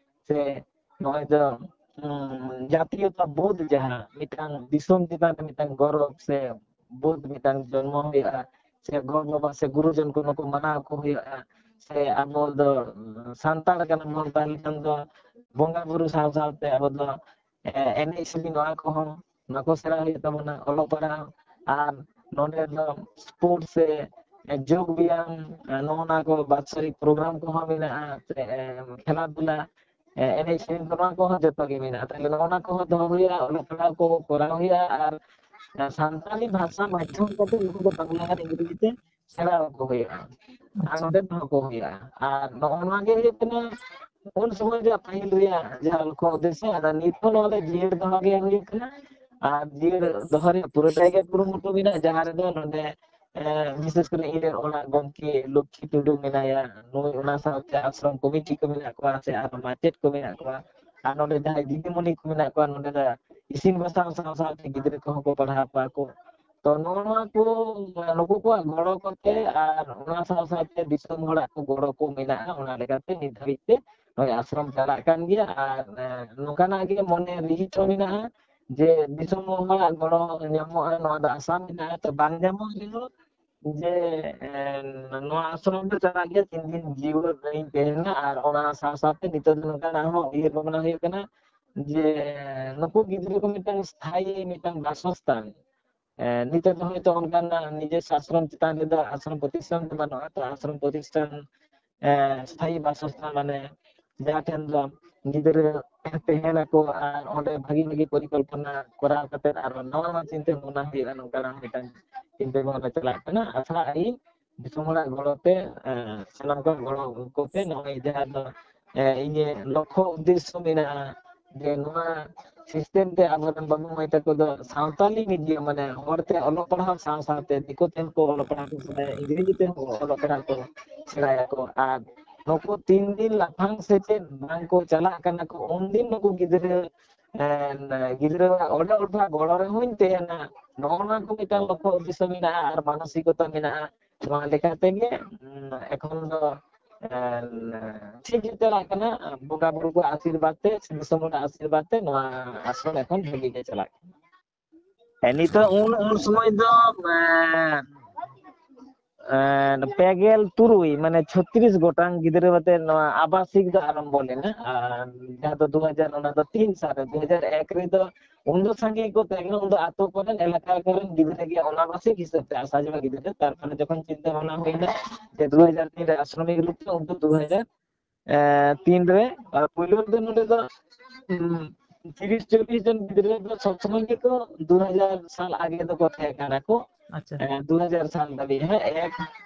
ᱥᱮ ᱱᱚᱜᱼᱚᱭ ᱫᱚ, ᱩᱸ, ᱡᱟᱛᱤᱭᱚᱛᱟ ᱵᱳᱫᱷ, ᱡᱟᱦᱟᱸ ᱢᱤᱫᱴᱟᱝ ᱫᱤᱥᱚᱢ ᱪᱮᱛᱟᱱ ᱨᱮ ᱢᱤᱫᱴᱟᱝ ᱜᱚᱨᱚᱵᱽ ᱥᱮ ᱵᱳᱫᱷ ᱢᱤᱫᱴᱟᱝ ᱡᱚᱱᱢᱚ ᱦᱩᱭᱩᱜᱼᱟ, ᱥᱮ ᱜᱚ ᱵᱟᱵᱟ ᱥᱮ ᱜᱩᱨᱩᱡᱚᱱ ᱠᱚ ᱱᱩᱠᱩ ᱢᱟᱱᱟᱣ ᱠᱚ ᱦᱩᱭᱩᱜᱼᱟ, ᱥᱮ ᱟᱵᱚ ᱫᱚ, ᱩᱸ, ᱥᱟᱱᱛᱟᱲ ᱠᱟᱱᱟ ᱵᱚᱱ, ᱛᱟᱦᱞᱮ ᱠᱷᱟᱱ ᱫᱚ ᱵᱚᱸᱜᱟ ᱵᱩᱨᱩ ᱥᱟᱶ ᱥᱟᱶᱛᱮ ᱟᱵᱚ ᱫᱚ, ᱮ, ᱮᱱᱮᱡ ᱥᱮᱨᱮᱧ, ᱱᱚᱣᱟ ᱠᱚᱦᱚᱸ, ᱱᱚᱣᱟ ᱠᱚ ᱥᱮᱬᱟ ᱦᱩᱭᱩᱜ ᱛᱟᱵᱚᱱᱟ, ᱚᱞᱚᱜ ᱯᱟᱲᱦᱟᱣ᱾ ᱟᱨ ᱱᱚᱰᱮ ᱫᱚ ᱥᱯᱳᱨᱴᱥ ᱥᱮ, ᱮ, ᱡᱳᱜᱽ ᱵᱮᱭᱟᱢ, ᱮ, ᱱᱚᱜᱼᱚ ᱱᱟ ᱠᱚ ᱵᱟᱛᱥᱚᱨᱤᱠ ᱯᱨᱳᱜᱨᱟᱢ ᱠᱚᱦᱚᱸ ᱢᱮᱱᱟᱜᱼᱟ, ᱥᱮ, ᱮ, ᱠᱷᱮᱞᱟ ᱫᱷᱩᱞᱟ, ᱮ, ᱮᱱᱮᱡ ᱥᱮᱨᱮᱧ ᱠᱚ, ᱱᱚᱣᱟ ᱠᱚᱦᱚᱸ ᱡᱚᱛᱚ ᱜᱮ ᱢᱮᱱᱟᱜᱼᱟ᱾ ᱛᱟᱦᱞᱮ ᱱᱚᱜᱼᱚ ᱱᱟ ᱠᱚᱦᱚᱸ ᱫᱚᱦᱚ ᱦᱩᱭᱩᱜᱼᱟ, ᱚᱞᱚᱜ ᱯᱟᱲᱦᱟᱣ ᱠᱚ ᱠᱚᱨᱟᱣ ᱦᱩᱭᱩᱜᱼᱟ, ᱟᱨ, ᱮ, ᱥᱟᱱᱛᱟᱲᱤ ᱵᱷᱟᱥᱟ ᱢᱟᱫᱽᱫᱷᱚᱢ ᱠᱟᱛᱮ ᱱᱩᱠᱩ ᱫᱚ ᱵᱟᱝᱞᱟ ᱟᱨ ᱤᱝᱨᱮᱡᱤ ᱛᱮ ᱥᱮᱬᱟ ᱟᱠᱚ ᱦᱩᱭᱩᱜᱼᱟ᱾ ᱟᱨ ᱟᱪᱪᱷᱟ᱾ ᱱᱚᱰᱮ ᱫᱚᱦᱚ ᱠᱚ ᱦᱩᱭᱩᱜᱼᱟ᱾ ᱟᱨ ᱱᱚᱜᱼᱚ ᱱᱚᱣᱟ ᱜᱮ ᱦᱩᱭᱩᱜ ᱠᱟᱱᱟ ᱩᱱ ᱥᱚᱢᱚᱭ ᱨᱮᱭᱟᱜ ᱯᱟᱹᱦᱤᱞ ᱨᱮᱭᱟᱜ ᱡᱟᱦᱟᱸ ᱞᱚᱠᱠᱷᱚ ᱩᱫᱽᱫᱮᱥᱥᱚ, ᱟᱫᱚ ᱱᱤᱛ ᱦᱚᱸ ᱱᱚᱣᱟ ᱫᱚ ᱡᱤᱭᱟᱹᱲ ᱫᱚᱦᱚ ᱜᱮ ᱦᱩᱭᱩᱜ ᱠᱟᱱᱟ᱾ ᱟᱨ ᱡᱤᱭᱟᱹᱲ ᱫᱚᱦᱚ ᱨᱮᱭᱟᱜ ᱯᱩᱨᱟᱹᱴᱟᱭ ᱜᱮ ᱠᱩᱨᱩᱢᱩᱴᱩ ᱢᱮᱱᱟᱜᱼᱟ, ᱡᱟᱦᱟᱸ ᱨᱮᱫᱚ ᱱᱚᱰᱮ, ᱮ, ᱵᱤᱥᱮᱥ ᱠᱚᱨᱮ ᱤᱧ ᱨᱮᱱ ᱚᱲᱟᱜ ᱜᱚᱢᱠᱮ ᱞᱚᱠᱠᱷᱤ ᱴᱩᱰᱩ ᱢᱮᱱᱟᱭᱟ, ᱱᱩᱭ ᱚᱱᱟ ᱥᱟᱶᱛᱮ ᱟᱥᱨᱚᱢ ᱠᱚᱢᱤᱴᱤ ᱠᱚ ᱢᱮᱱᱟᱜ ᱠᱚᱣᱟ, ᱥᱮ ᱟᱨ ᱢᱟᱪᱮᱫ ᱠᱚ ᱢᱮᱱᱟᱜ ᱠᱚᱣᱟ, ᱟᱨ ᱱᱚᱰᱮ ᱡᱟᱦᱟᱸᱭ ᱫᱤᱫᱤᱢᱩᱱᱤ ᱠᱚ ᱢᱮᱱᱟᱜ ᱠᱚᱣᱟ, ᱱᱚᱰᱮ ᱫᱚ ᱤᱥᱤᱱ ᱵᱟᱥᱟᱝ ᱥᱟᱶ ᱥᱟᱶᱛᱮ ᱜᱤᱫᱽᱨᱟᱹ ᱠᱚᱦᱚᱸ ᱠᱚ ᱯᱟᱲᱦᱟᱣ ᱠᱚᱣᱟ ᱠᱚ᱾ ᱛᱚ ᱱᱚᱜᱼᱚ ᱱᱚᱣᱟ ᱠᱚ, ᱱᱩᱠᱩ ᱠᱚᱣᱟᱜ ᱜᱚᱲᱚ ᱠᱚᱛᱮ ᱟᱨ ᱚᱱᱟ ᱥᱟᱶ ᱥᱟᱶᱛᱮ ᱫᱤᱥᱚᱢ ᱦᱚᱲᱟᱜ ᱠᱚ ᱜᱚᱲᱚ ᱠᱚ ᱢᱮᱱᱟᱜᱼᱟ, ᱚᱱᱟ ᱞᱮᱠᱟᱛᱮ ᱱᱤᱛ ᱫᱷᱟᱹᱵᱤᱡ ᱛᱮ ᱱᱚᱜᱼᱚᱭ ᱟᱥᱨᱚᱢ ᱪᱟᱞᱟᱜ ᱠᱟᱱ ᱜᱮᱭᱟ᱾ ᱟᱨ, ᱮ, ᱱᱚᱝᱠᱟᱱᱟᱜ ᱜᱮ ᱢᱚᱱᱮ ᱨᱤᱦᱤᱴ ᱦᱚᱸ ᱢᱮᱱᱟᱜᱼᱟ ᱡᱮ ᱫᱤᱥᱚᱢ ᱦᱚᱲᱟᱜ ᱜᱚᱲᱚ ᱧᱟᱢᱚᱜᱼᱟ, ᱱᱚᱣᱟ ᱫᱚ ᱟᱥᱟ ᱢᱮᱱᱟᱜᱼᱟ᱾ ᱛᱚ ᱵᱟᱝ ᱧᱟᱢᱚᱜ ᱨᱮᱦᱚᱸ ᱡᱮ, ᱮ, ᱱᱚᱣᱟ ᱟᱥᱨᱚᱢ ᱫᱚ ᱪᱟᱞᱟᱜ ᱜᱮᱭᱟ ᱛᱤᱱ ᱫᱤᱱ ᱡᱤᱣᱮᱫ ᱨᱮᱧ ᱛᱟᱦᱮᱱᱟ᱾ ᱟᱨ ᱚᱱᱟ ᱥᱟᱶ ᱥᱟᱶᱛᱮ ᱱᱤᱛᱚᱜ ᱫᱚ ᱱᱚᱝᱠᱟᱱᱟᱜ ᱦᱚᱸ ᱩᱭᱦᱟᱹᱨ ᱵᱷᱟᱵᱽᱱᱟ ᱦᱩᱭᱩᱜ ᱠᱟᱱᱟ ᱡᱮ ᱱᱩᱠᱩ ᱜᱤᱫᱽᱨᱟᱹ ᱠᱚ ᱢᱤᱫᱴᱟᱝ ᱥᱛᱷᱟᱭᱤ ᱢᱤᱫᱴᱟᱝ ᱵᱟᱥᱚᱥᱛᱷᱟᱱ, ᱮ, ᱱᱤᱛᱚᱜ ᱫᱚ ᱦᱚᱭᱛᱳ ᱚᱱᱠᱟᱱᱟᱜ ᱱᱤᱡᱮᱥᱥᱚ ᱟᱥᱨᱚᱢ ᱪᱮᱛᱟᱱ ᱨᱮᱫᱚ ᱟᱥᱨᱚᱢ ᱯᱨᱚᱛᱤᱥᱴᱷᱟᱱ ᱫᱚ ᱵᱟᱹᱱᱩᱜᱼᱟ, ᱛᱚ ᱟᱥᱨᱚᱢ ᱯᱨᱚᱛᱤᱥᱴᱷᱟᱱ, ᱮ, ᱥᱛᱷᱟᱭᱤ ᱵᱟᱥᱚᱥᱛᱷᱟᱱ, ᱢᱟᱱᱮ ᱡᱟᱦᱟᱸ ᱴᱷᱮᱱ ᱫᱚ ᱜᱤᱫᱽᱨᱟᱹ ᱛᱟᱦᱮᱱᱟᱠᱚ ᱟᱨ ᱚᱸᱰᱮ ᱵᱷᱟᱹᱜᱤ ᱵᱷᱟᱹᱜᱤ ᱯᱚᱨᱤᱠᱚᱞᱯᱚᱱᱟ ᱠᱚᱨᱟᱣ ᱠᱟᱛᱮ ᱟᱨ ᱱᱟᱣᱟ ᱱᱟᱣᱟ ᱪᱤᱱᱛᱟᱹ ᱵᱷᱟᱵᱽᱱᱟ ᱦᱩᱭᱩᱜᱼᱟ, ᱱᱚᱝᱠᱟᱱᱟᱜ ᱢᱤᱫᱴᱟᱝ ᱪᱤᱱᱛᱟᱹ ᱵᱷᱟᱵᱽᱱᱟ ᱪᱟᱞᱟᱜ ᱠᱟᱱᱟ᱾ ᱟᱥᱟᱜ ᱟᱹᱧ ᱫᱤᱥᱚᱢ ᱦᱚᱲᱟᱜ ᱜᱚᱲᱚ ᱛᱮ, ᱮ, ᱥᱟᱱᱟᱢ ᱠᱚᱣᱟᱜ ᱜᱚᱲᱚ ᱠᱚᱛᱮ ᱱᱚᱜᱼᱚᱭ ᱡᱟᱦᱟᱸ ᱫᱚ, ᱮ, ᱤᱧᱟᱹᱜ ᱞᱚᱠᱠᱷᱚ ᱩᱫᱽᱫᱮᱥᱥᱚ ᱢᱮᱱᱟᱜᱼᱟ ᱡᱮ ᱱᱚᱣᱟ system ᱛᱮ ᱟᱵᱚᱨᱮᱱ ᱵᱟᱹᱵᱩ ᱢᱟᱹᱭ ᱛᱟᱠᱚ ᱫᱚ ᱥᱟᱶᱛᱟᱞᱤ medium, ᱢᱟᱱᱮ ᱦᱚᱲᱛᱮ ᱚᱞᱚᱜ ᱯᱟᱲᱦᱟᱣ ᱥᱟᱶ ᱥᱟᱶᱛᱮ ᱫᱤᱠᱩ ᱛᱮᱦᱚᱸ ᱠᱚ ᱚᱞᱚᱜ ᱯᱟᱲᱦᱟᱣ ᱠᱚ ᱥᱮᱬᱟᱭᱟ, ᱤᱝᱨᱮᱡᱤ ᱛᱮᱦᱚᱸ ᱠᱚ ᱚᱞᱚᱜ ᱯᱟᱲᱦᱟᱣ ᱠᱚ ᱥᱮᱬᱟᱭᱟᱠᱚ᱾ ᱟᱨ ᱱᱩᱠᱩ ᱛᱤᱱ ᱫᱤᱱ ᱞᱟᱯᱷᱟᱝ ᱥᱮᱪᱮᱫ ᱵᱟᱝ ᱠᱚ ᱪᱟᱞᱟᱜ ᱠᱟᱱᱟ ᱠᱚ, ᱩᱱᱫᱤᱱ ᱱᱩᱠᱩ ᱜᱤᱫᱽᱨᱟᱹ, ᱮᱸ, ᱜᱤᱫᱽᱨᱟᱹᱣᱟᱜ ᱚᱲᱟᱜ ᱚᱲᱟᱜ ᱜᱚᱲᱚ ᱨᱮᱦᱚᱸᱧ ᱛᱟᱦᱮᱱᱟ᱾ ᱱᱚᱜᱼᱚ ᱱᱚᱣᱟ ᱠᱚ ᱢᱤᱫᱴᱟᱝ ᱞᱚᱠᱠᱷᱚ ᱩᱫᱽᱫᱮᱥᱥᱚ ᱢᱮᱱᱟᱜᱼᱟ ᱟᱨ ᱢᱟᱱᱚᱥᱤᱠᱚᱛᱟ ᱢᱮᱱᱟᱜᱼᱟ᱾ ᱱᱚᱣᱟ ᱞᱮᱠᱟ ᱛᱮᱜᱮ, ᱩᱸ, ᱮᱠᱷᱚᱱ ᱫᱚ, ᱮᱸ, ᱴᱷᱤᱠ ᱜᱮ ᱪᱟᱞᱟᱜ ᱠᱟᱱᱟ᱾ ᱵᱚᱸᱜᱟ ᱵᱩᱨᱩ ᱠᱚᱣᱟᱜ ᱟᱥᱤᱨᱵᱟᱫᱽ ᱛᱮ, ᱫᱤᱥᱚᱢ ᱦᱚᱲᱟᱜ ᱟᱥᱤᱨᱵᱟᱫᱽ ᱛᱮ ᱱᱚᱣᱟ ᱟᱥᱨᱚᱢ ᱮᱠᱷᱚᱱ ᱵᱷᱟᱹᱜᱤ ᱜᱮ ᱪᱟᱞᱟᱜ ᱠᱟᱱᱟ᱾ ᱦᱮᱸ, ᱱᱤᱛᱚᱜ ᱩᱱ, ᱩᱱ ᱥᱚᱢᱚᱭ ᱫᱚ, ᱮᱸ, ᱮᱸ, ᱯᱮ ᱜᱮᱞ ᱛᱩᱨᱩᱭ, ᱢᱟᱱᱮ ᱪᱷᱚᱛᱨᱤᱥ ᱜᱚᱴᱟᱝ ᱜᱤᱫᱽᱨᱟᱹ ᱟᱛᱮ ᱱᱚᱣᱟ ᱟᱵᱟᱥᱤᱠ ᱫᱚ ᱟᱨᱟᱢᱵᱚ ᱞᱮᱱᱟ᱾ ᱟᱨ ᱡᱟᱦᱟᱸ ᱫᱚ ᱫᱩ ᱦᱟᱡᱟᱨ, ᱚᱱᱟ ᱫᱚ ᱛᱤᱱ ᱥᱟᱞ ᱨᱮ, ᱫᱩ ᱦᱟᱡᱟᱨ ᱮᱠ ᱨᱮᱫᱚ ᱩᱱ ᱫᱚ ᱥᱟᱸᱜᱮ ᱜᱮᱠᱚ ᱛᱟᱦᱮᱸ ᱠᱟᱱᱟ, ᱩᱱ ᱫᱚ ᱟᱛᱳ ᱠᱚᱨᱮᱱ, ᱮᱞᱟᱠᱟ ᱠᱚᱨᱮᱱ ᱜᱤᱫᱽᱨᱟᱹ ᱜᱮ ᱚᱱᱟᱵᱟᱥᱤᱠ ᱦᱤᱥᱟᱹᱵ ᱛᱮ ᱟᱥᱟ ᱡᱟᱣᱟ ᱜᱤᱫᱽᱨᱟᱹ᱾ ᱛᱟᱨᱯᱚᱨᱮ ᱡᱚᱠᱷᱚᱱ ᱪᱤᱱᱛᱟᱹ ᱵᱷᱟᱵᱽᱱᱟ ᱦᱩᱭᱱᱟ ᱡᱮ ᱫᱩ ᱦᱟᱡᱟᱨ ᱛᱤᱱ ᱨᱮ ᱟᱥᱨᱚᱢᱤᱠ ᱨᱩᱯ ᱛᱮ, ᱩᱱ ᱫᱚ ᱫᱩ ᱦᱟᱡᱟᱨ ᱮ, ᱛᱤᱱ ᱨᱮ, ᱟᱨ ᱯᱩᱭᱞᱩ ᱨᱮᱫᱚ ᱱᱚᱰᱮ ᱫᱚ, ᱩᱢ, ᱛᱤᱨᱤᱥ ᱪᱚᱞᱞᱤᱥ ᱡᱚᱱ ᱜᱤᱫᱽᱨᱟᱹ ᱫᱚ ᱥᱚᱵ ᱥᱚᱢᱚᱭ ᱜᱮᱠᱚ ᱫᱩ ᱦᱟᱡᱟᱨ ᱥᱟᱞ ᱟᱜᱮ ᱫᱚᱠᱚ ᱛᱟᱦᱮᱸ ᱠᱟᱱᱟ ᱠᱚ᱾ ᱟᱪᱪᱷᱟ᱾ ᱮ, ᱫᱩ ᱦᱟᱡᱟᱨ ᱥᱟᱞ ᱫᱷᱟᱹᱵᱤᱡ, ᱦᱮᱸ, ᱮᱠ,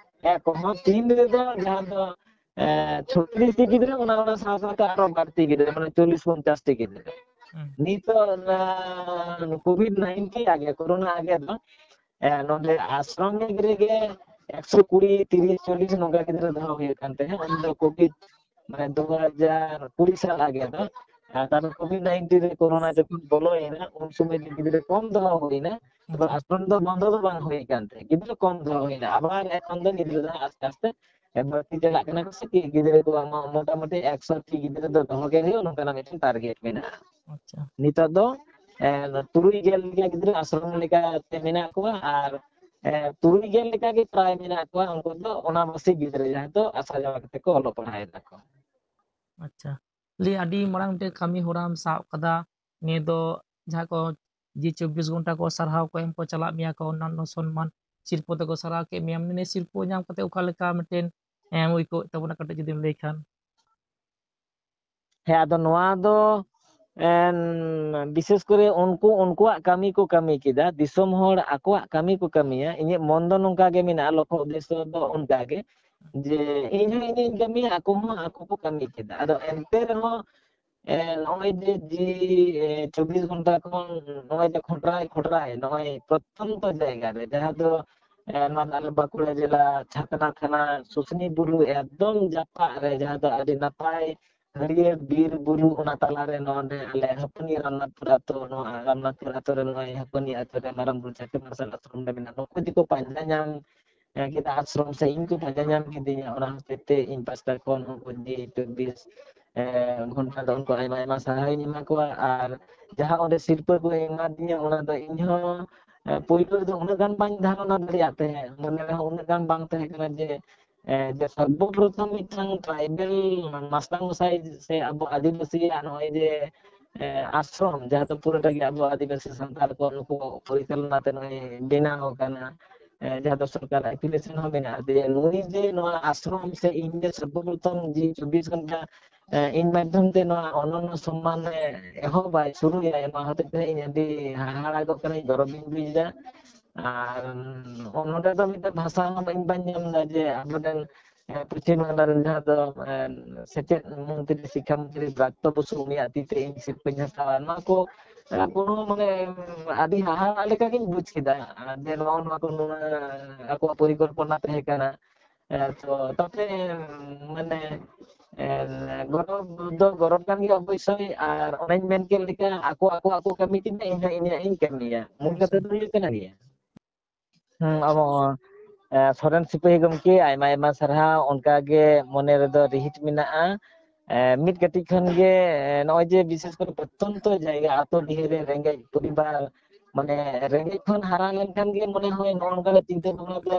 ᱮᱠ ᱠᱚᱦᱚᱸ ᱛᱤᱱ ᱨᱮᱫᱚ ᱡᱟᱦᱟᱸ ᱫᱚ, ᱮ, ᱪᱷᱚᱛᱨᱤᱥ ᱴᱤ ᱜᱤᱫᱽᱨᱟᱹ, ᱚᱱᱟ, ᱚᱱᱟ ᱥᱟᱶ ᱥᱟᱶᱛᱮ ᱟᱨᱚ ᱵᱟᱹᱲᱛᱤ ᱜᱤᱫᱽᱨᱟᱹ, ᱢᱟᱱᱮ ᱪᱚᱞᱞᱤᱥ ᱯᱚᱧᱪᱟᱥ ᱴᱤ ᱜᱤᱫᱽᱨᱟᱹ᱾ ᱦᱩᱸ᱾ ᱱᱤᱛᱚᱜ ᱚᱱᱟ ᱠᱳᱵᱷᱤᱰ ᱱᱟᱭᱤᱱᱴᱤᱱ ᱟᱜᱮ, ᱠᱳᱨᱳᱱᱟ ᱟᱜᱮ ᱫᱚ, ᱮ, ᱱᱚᱰᱮ ᱟᱥᱨᱚᱢ ᱨᱮᱜᱮ ᱮᱠᱥᱚ ᱠᱩᱲᱤ, ᱛᱤᱨᱤᱥ, ᱪᱚᱞᱞᱤᱥ ᱱᱚᱝᱠᱟ ᱜᱤᱫᱽᱨᱟᱹ ᱫᱚᱦᱚ ᱦᱩᱭᱩᱜ ᱠᱟᱱ ᱛᱟᱦᱮᱸᱫ᱾ ᱩᱱ ᱫᱚ ᱠᱳᱵᱷᱤᱰ, ᱢᱟᱱᱮ ᱫᱩ ᱦᱟᱡᱟᱨ ᱠᱩᱲᱤ ᱥᱟᱞ ᱟᱜᱮ ᱫᱚ, ᱟᱨ ᱛᱟᱨᱯᱚᱨ ᱠᱳᱵᱷᱤᱰ ᱱᱟᱭᱤᱱᱴᱤᱱ ᱨᱮ ᱠᱳᱨᱳᱱᱟ ᱡᱚᱠᱷᱚᱱ ᱵᱚᱞᱚᱭᱮᱱᱟ, ᱩᱱ ᱥᱚᱢᱚᱭ ᱫᱚ ᱜᱤᱫᱽᱨᱟᱹ ᱠᱚᱢ ᱫᱚᱦᱚ ᱦᱩᱭᱱᱟ᱾ ᱛᱚᱵᱮ ᱟᱥᱨᱚᱢ ᱫᱚ ᱵᱚᱱᱫᱚ ᱫᱚ ᱵᱟᱝ ᱦᱩᱭ ᱠᱟᱱ ᱛᱟᱦᱮᱸᱫ, ᱜᱤᱫᱽᱨᱟᱹ ᱠᱚᱢ ᱫᱚᱦᱚ ᱦᱩᱭᱱᱟ᱾ ᱟᱵᱟᱨ ᱮᱠᱷᱚᱱ ᱫᱚ ᱜᱤᱫᱽᱨᱟᱹ ᱫᱚ ᱟᱥᱛᱮ ᱟᱥᱛᱮ ᱵᱟᱹᱲᱛᱤ ᱪᱟᱞᱟᱜ ᱠᱟᱱᱟ ᱠᱚ ᱥᱮ ᱪᱮᱫ, ᱜᱤᱫᱽᱨᱟᱹ ᱠᱚᱣᱟᱜ ᱢᱟ ᱢᱚᱴᱟᱢᱩᱴᱤ ᱮᱠᱥᱚ ᱴᱤ ᱜᱤᱫᱽᱨᱟᱹ ᱫᱚ ᱫᱚᱦᱚ ᱜᱮ ᱦᱩᱭᱩᱜᱼᱟ, ᱱᱚᱝᱠᱟᱱᱟᱜ ᱢᱤᱫᱴᱮᱱ ᱴᱟᱨᱜᱮᱴ ᱢᱮᱱᱟᱜᱼᱟ᱾ ᱟᱪᱪᱷᱟ᱾ ᱱᱤᱛᱚᱜ ᱫᱚ, ᱮ, ᱛᱩᱨᱩᱭ ᱜᱮᱞ ᱞᱮᱠᱟ ᱜᱤᱫᱽᱨᱟᱹ ᱟᱥᱨᱚᱢ ᱞᱮᱠᱟᱛᱮ ᱢᱮᱱᱟᱜ ᱠᱚᱣᱟ ᱟᱨ, ᱮ, ᱛᱩᱨᱩᱭ ᱜᱮᱞ ᱞᱮᱠᱟ ᱜᱮ ᱯᱨᱟᱭ ᱢᱮᱱᱟᱜ ᱠᱚᱣᱟ᱾ ᱩᱱᱠᱩ ᱫᱚ ᱚᱱᱟ ᱵᱟᱥᱤ ᱜᱤᱫᱽᱨᱟᱹ ᱡᱟᱦᱟᱸ ᱫᱚ ᱟᱥᱟ ᱡᱟᱣᱟ ᱠᱟᱛᱮ ᱠᱚ ᱚᱞᱚᱜ ᱯᱟᱲᱦᱟᱣᱮᱫᱟ ᱠᱚ᱾ ᱟᱪᱪᱷᱟ᱾ ᱞᱟᱹᱭ ᱟᱹᱰᱤ ᱢᱟᱨᱟᱝ ᱢᱤᱫᱴᱮᱱ ᱠᱟᱹᱢᱤ ᱦᱚᱨᱟᱢ ᱥᱟᱵ ᱠᱟᱫᱟ᱾ ᱱᱤᱭᱟᱹ ᱫᱚ ᱡᱟᱦᱟᱸ ᱠᱚ ᱡᱮ ᱪᱚᱵᱵᱤᱥ ᱜᱷᱚᱱᱴᱟ ᱠᱚ ᱥᱟᱨᱦᱟᱣ ᱠᱚ ᱮᱢ ᱠᱚ ᱪᱟᱞᱟᱜ ᱢᱮᱭᱟ ᱠᱚ, ᱚᱱᱱᱟᱱᱚ ᱥᱚᱱᱢᱟᱱ ᱥᱤᱨᱯᱟᱹ ᱛᱮᱠᱚ ᱥᱟᱨᱦᱟᱣ ᱠᱮᱫ ᱢᱮᱭᱟ, ᱢᱟᱱᱮ ᱥᱤᱨᱯᱟᱹ ᱧᱟᱢ ᱠᱟᱛᱮ ᱚᱠᱟ ᱞᱮᱠᱟ ᱢᱤᱫᱴᱮᱱ, ᱮᱢ ᱟᱹᱭᱠᱟᱹᱣ ᱮᱫ ᱛᱟᱵᱚᱱᱟ, ᱠᱟᱹᱴᱤᱡ ᱡᱩᱫᱤᱢ ᱞᱟᱹᱭ ᱠᱷᱟᱱ᱾ ᱦᱮᱸ, ᱟᱫᱚ ᱱᱚᱣᱟ ᱫᱚ, ᱮᱱ, ᱵᱤᱥᱮᱥ ᱠᱚᱨᱮ ᱩᱱᱠᱩ ᱩᱱᱠᱩᱣᱟᱜ ᱠᱟᱹᱢᱤ ᱠᱚ ᱠᱟᱹᱢᱤ ᱠᱮᱫᱟ, ᱫᱤᱥᱚᱢ ᱦᱚᱲ ᱟᱠᱚᱣᱟᱜ ᱠᱟᱹᱢᱤ ᱠᱚ ᱠᱟᱹᱢᱤᱭᱟ᱾ ᱤᱧᱟᱹᱜ ᱢᱚᱱ ᱫᱚ ᱱᱚᱝᱠᱟ ᱜᱮ ᱢᱮᱱᱟᱜᱼᱟ, ᱞᱚᱠᱠᱷᱚ ᱩᱫᱽᱫᱮᱥᱥᱚ ᱫᱚ ᱚᱱᱠᱟ ᱜᱮ, ᱡᱮ ᱤᱧ ᱦᱚᱸ ᱤᱧᱤᱧ ᱠᱟᱹᱢᱤᱭᱟ, ᱟᱠᱚ ᱦᱚᱸ ᱟᱠᱚ ᱠᱚ ᱠᱟᱹᱢᱤ ᱠᱮᱫᱟ᱾ ᱟᱫᱚ ᱮᱱᱛᱮ ᱨᱮᱦᱚᱸ ᱮ, ᱱᱚᱜᱼᱚᱭ ᱡᱮ ᱡᱤ, ᱮ, ᱪᱚᱵᱵᱤᱥ ᱜᱷᱚᱱᱴᱟ ᱠᱷᱚᱱ ᱱᱚᱜᱼᱚᱭ ᱡᱮ ᱠᱷᱚᱴᱨᱟᱭ ᱠᱷᱚᱴᱨᱟᱭ ᱱᱚᱜᱼᱚᱭ ᱯᱨᱚᱛᱛᱚᱱᱛᱚ ᱡᱟᱭᱜᱟ ᱨᱮ, ᱡᱟᱦᱟᱸ ᱫᱚ, ᱮ, ᱱᱚᱣᱟ ᱫᱚ ᱟᱞᱮ ᱵᱟᱸᱠᱩᱲᱟ ᱡᱮᱞᱟ ᱪᱷᱟᱛᱱᱟ ᱛᱷᱟᱱᱟ ᱥᱩᱥᱱᱤ ᱵᱩᱨᱩ ᱮᱠᱫᱚᱢ ᱡᱟᱯᱟᱜ ᱨᱮ, ᱡᱟᱦᱟᱸ ᱫᱚ ᱟᱹᱰᱤ ᱱᱟᱯᱟᱭ ᱦᱟᱹᱨᱭᱟᱹᱲ ᱵᱤᱨ ᱵᱩᱨᱩ, ᱚᱱᱟ ᱛᱟᱞᱟᱨᱮ ᱱᱚᱰᱮ ᱟᱞᱮ ᱦᱟᱹᱯᱟᱹᱱᱤ ᱨᱟᱢᱱᱟᱛᱷᱯᱩᱨ ᱟᱹᱛᱩ, ᱱᱚᱣᱟ ᱨᱟᱢᱱᱟᱛᱷᱯᱩᱨ ᱟᱹᱛᱩ ᱨᱮ ᱱᱚᱜᱼᱚᱭ ᱦᱟᱹᱯᱟᱹᱱᱤ ᱟᱹᱛᱩ ᱨᱮ ᱢᱟᱨᱟᱝ ᱵᱩᱨᱩ ᱪᱟᱹᱠᱨᱤ ᱢᱟᱨᱥᱟᱞ ᱟᱥᱨᱚᱢ ᱨᱮ ᱢᱮᱱᱟᱜ, ᱱᱩᱠᱩ ᱡᱩᱫᱤ ᱠᱚ ᱯᱟᱸᱡᱟ ᱧᱟᱢ ᱮ, ᱠᱮᱫᱟ ᱟᱥᱨᱚᱢ ᱥᱮ ᱤᱧ ᱠᱚ ᱯᱟᱸᱡᱟ ᱧᱟᱢ ᱠᱤᱫᱤᱧᱟ, ᱚᱱᱟ ᱦᱚᱛᱮᱡ ᱛᱮ ᱤᱧ ᱯᱟᱥᱴᱟ ᱠᱷᱚᱱ ᱩᱱᱠᱩ ᱡᱮ ᱪᱚᱵᱵᱤᱥ, ᱮ, ᱜᱷᱚᱱᱴᱟ ᱫᱚ ᱩᱱᱠᱩ ᱟᱭᱢᱟ ᱟᱭᱢᱟ ᱥᱟᱨᱦᱟᱣᱤᱧ ᱮᱢᱟ ᱠᱚᱣᱟ᱾ ᱟᱨ ᱡᱟᱦᱟᱸ ᱚᱸᱰᱮ ᱥᱤᱨᱯᱟᱹ ᱠᱚ ᱮᱢᱟᱫᱤᱧᱟ, ᱚᱱᱟ ᱫᱚ ᱤᱧ ᱦᱚᱸ, ᱮ, ᱯᱳᱭᱞᱳ ᱨᱮᱫᱚ ᱩᱱᱟᱹᱜ ᱜᱟᱱ ᱵᱟᱹᱧ ᱫᱷᱟᱨᱚᱱᱟ ᱫᱟᱲᱮᱭᱟᱜ ᱛᱟᱦᱮᱸᱫ, ᱢᱚᱱᱮ ᱨᱮᱦᱚᱸ ᱩᱱᱟᱹᱜ ᱜᱟᱱ ᱵᱟᱝ ᱛᱟᱦᱮᱸ ᱠᱟᱱᱟ ᱡᱮ, ᱮ, ᱡᱮ ᱥᱚᱨᱵᱚᱯᱨᱚᱛᱷᱚᱢ ᱢᱤᱫᱴᱟᱝ ᱴᱨᱟᱭᱵᱮᱞ ᱢᱟᱥᱴᱟᱨ ᱢᱚᱥᱟᱭ ᱥᱮ ᱟᱵᱚ ᱟᱹᱫᱤᱵᱟᱹᱥᱤᱭᱟᱜ ᱱᱚᱜᱼᱚᱭ ᱡᱮ, ᱮ, ᱟᱥᱨᱚᱢ, ᱡᱟᱦᱟᱸ ᱫᱚ ᱯᱩᱨᱟᱹᱴᱟ ᱜᱮ ᱟᱵᱚ ᱟᱹᱫᱤᱵᱟᱹᱥᱤ ᱥᱟᱱᱛᱟᱲ ᱠᱚ ᱱᱩᱠᱩ ᱯᱚᱨᱤᱪᱟᱞᱚᱱᱟ ᱛᱮ ᱱᱚᱜᱼᱚᱭ ᱵᱮᱱᱟᱣ ᱟᱠᱟᱱᱟ, ᱮ, ᱡᱟᱦᱟᱸ ᱫᱚ ᱥᱚᱨᱠᱟᱨ ᱟᱜ ᱮᱯᱞᱤᱠᱮᱥᱚᱱ ᱦᱚᱸ ᱢᱮᱱᱟᱜᱼᱟ, ᱡᱮ ᱱᱩᱭ ᱡᱮ ᱱᱚᱣᱟ ᱟᱥᱨᱚᱢ ᱥᱮ ᱤᱧ ᱡᱮ ᱥᱚᱨᱵᱚᱯᱨᱚᱛᱷᱚᱢ ᱡᱮ ᱪᱚᱵᱵᱤᱥ ᱜᱷᱚᱱᱴᱟ, ᱮ, ᱤᱧ ᱢᱟᱫᱽᱫᱷᱚᱢ ᱛᱮ ᱱᱚᱣᱟ ᱚᱱᱚᱱᱱᱚ ᱥᱚᱢᱢᱟᱱ ᱮ ᱮᱦᱚᱵᱟᱭ, ᱥᱩᱨᱩᱭᱟᱭ, ᱱᱚᱣᱟ ᱦᱚᱛᱮᱡ ᱛᱮ ᱤᱧ ᱟᱹᱰᱤ ᱦᱟᱦᱟᱲᱟᱜᱚᱜ ᱠᱟᱹᱱᱟᱹᱧ, ᱜᱚᱨᱚᱵᱤᱧ ᱵᱩᱡᱽ ᱮᱫᱟ᱾ ᱟᱨ ᱱᱚᱰᱮ ᱫᱚ ᱢᱤᱫᱴᱮᱱ ᱵᱷᱟᱥᱟ ᱦᱚᱸ ᱤᱧ ᱵᱟᱹᱧ ᱧᱟᱢ ᱮᱫᱟ ᱡᱮ ᱟᱵᱚᱨᱮᱱ, ᱮ, ᱯᱚᱪᱷᱤᱢ ᱵᱟᱝᱞᱟ ᱨᱮᱱ ᱡᱟᱦᱟᱸ ᱫᱚ, ᱮ, ᱥᱮᱪᱮᱫ ᱢᱚᱱᱛᱨᱤ, ᱥᱤᱠᱠᱷᱟ ᱢᱚᱱᱛᱨᱤ ᱵᱨᱟᱛᱛᱚ ᱵᱚᱥᱩ, ᱩᱱᱤᱭᱟᱜ ᱛᱤ ᱛᱮ ᱤᱧ ᱥᱤᱨᱯᱟᱹᱧ ᱦᱟᱛᱟᱣᱟ, ᱱᱚᱣᱟ ᱠᱚ, ᱮ, ᱠᱳᱱᱳ ᱢᱟᱱᱮ ᱟᱹᱰᱤ ᱦᱟᱦᱟᱲᱟᱜ ᱞᱮᱠᱟᱜᱤᱧ ᱵᱩᱡᱽ ᱠᱮᱫᱟ, ᱟᱨ ᱡᱮ ᱱᱚᱜᱼᱚ ᱱᱚᱣᱟ ᱠᱚ ᱱᱚᱣᱟ ᱟᱠᱚᱣᱟᱜ ᱯᱚᱨᱤᱠᱚᱞᱯᱚᱱᱟ ᱛᱟᱦᱮᱸ ᱠᱟᱱᱟ᱾ ᱮ, ᱛᱚ ᱛᱟᱛᱮ, ᱢᱟᱱᱮ, ᱮ, ᱜᱚᱨᱚᱵᱽ ᱫᱚ ᱜᱚᱨᱚᱵᱽ ᱠᱟᱱ ᱜᱮᱭᱟ ᱚᱵᱚᱥᱥᱳᱭ, ᱟᱨ ᱚᱱᱮᱧ ᱢᱮᱱ ᱠᱮᱫ ᱞᱮᱠᱟ, ᱟᱠᱚ ᱟᱠᱚᱣᱟᱜ ᱠᱚ ᱠᱟᱹᱢᱤ ᱠᱮᱫᱟ, ᱤᱧ ᱦᱚᱸ ᱤᱧᱟᱹᱜ ᱤᱧ ᱠᱟᱹᱢᱤᱭᱟ, ᱢᱩᱞ ᱠᱟᱛᱷᱟ ᱫᱚ ᱦᱩᱭᱩᱜ ᱠᱟᱱᱟ ᱱᱤᱭᱟᱹ᱾ ᱦᱩᱸ, ᱟᱵᱚ, ᱮ, ᱥᱚᱨᱮᱱ ᱥᱤᱯᱟᱹᱦᱤ ᱜᱚᱢᱠᱮ, ᱟᱭᱢᱟ ᱟᱭᱢᱟ ᱥᱟᱨᱦᱟᱣ᱾ ᱚᱱᱠᱟ ᱜᱮ ᱢᱚᱱᱮ ᱨᱮᱫᱚ ᱨᱤᱦᱤᱴ ᱢᱮᱱᱟᱜᱼᱟ᱾ ᱮ, ᱢᱤᱫ ᱠᱟᱹᱴᱤᱡ ᱠᱷᱚᱱ ᱜᱮ, ᱮ, ᱱᱚᱜᱼᱚᱭ ᱡᱮ ᱵᱤᱥᱮᱥ ᱠᱚᱨᱮ ᱯᱨᱚᱛᱛᱚᱱᱛᱚ ᱡᱟᱭᱜᱟ, ᱟᱛᱳ ᱰᱤᱦᱟᱹ ᱨᱮ ᱨᱮᱸᱜᱮᱡ ᱯᱚᱨᱤᱵᱟᱨ, ᱢᱟᱱᱮ ᱨᱮᱸᱜᱮᱡ ᱠᱷᱚᱱ ᱦᱟᱨᱟ ᱞᱮᱱᱠᱷᱟᱱ ᱜᱮ ᱢᱚᱱᱮ ᱦᱚᱭ ᱱᱚᱜᱼᱚ ᱱᱚᱝᱠᱟᱱᱟᱜ ᱪᱤᱱᱛᱟᱹ ᱵᱷᱟᱵᱽᱱᱟ ᱫᱚ,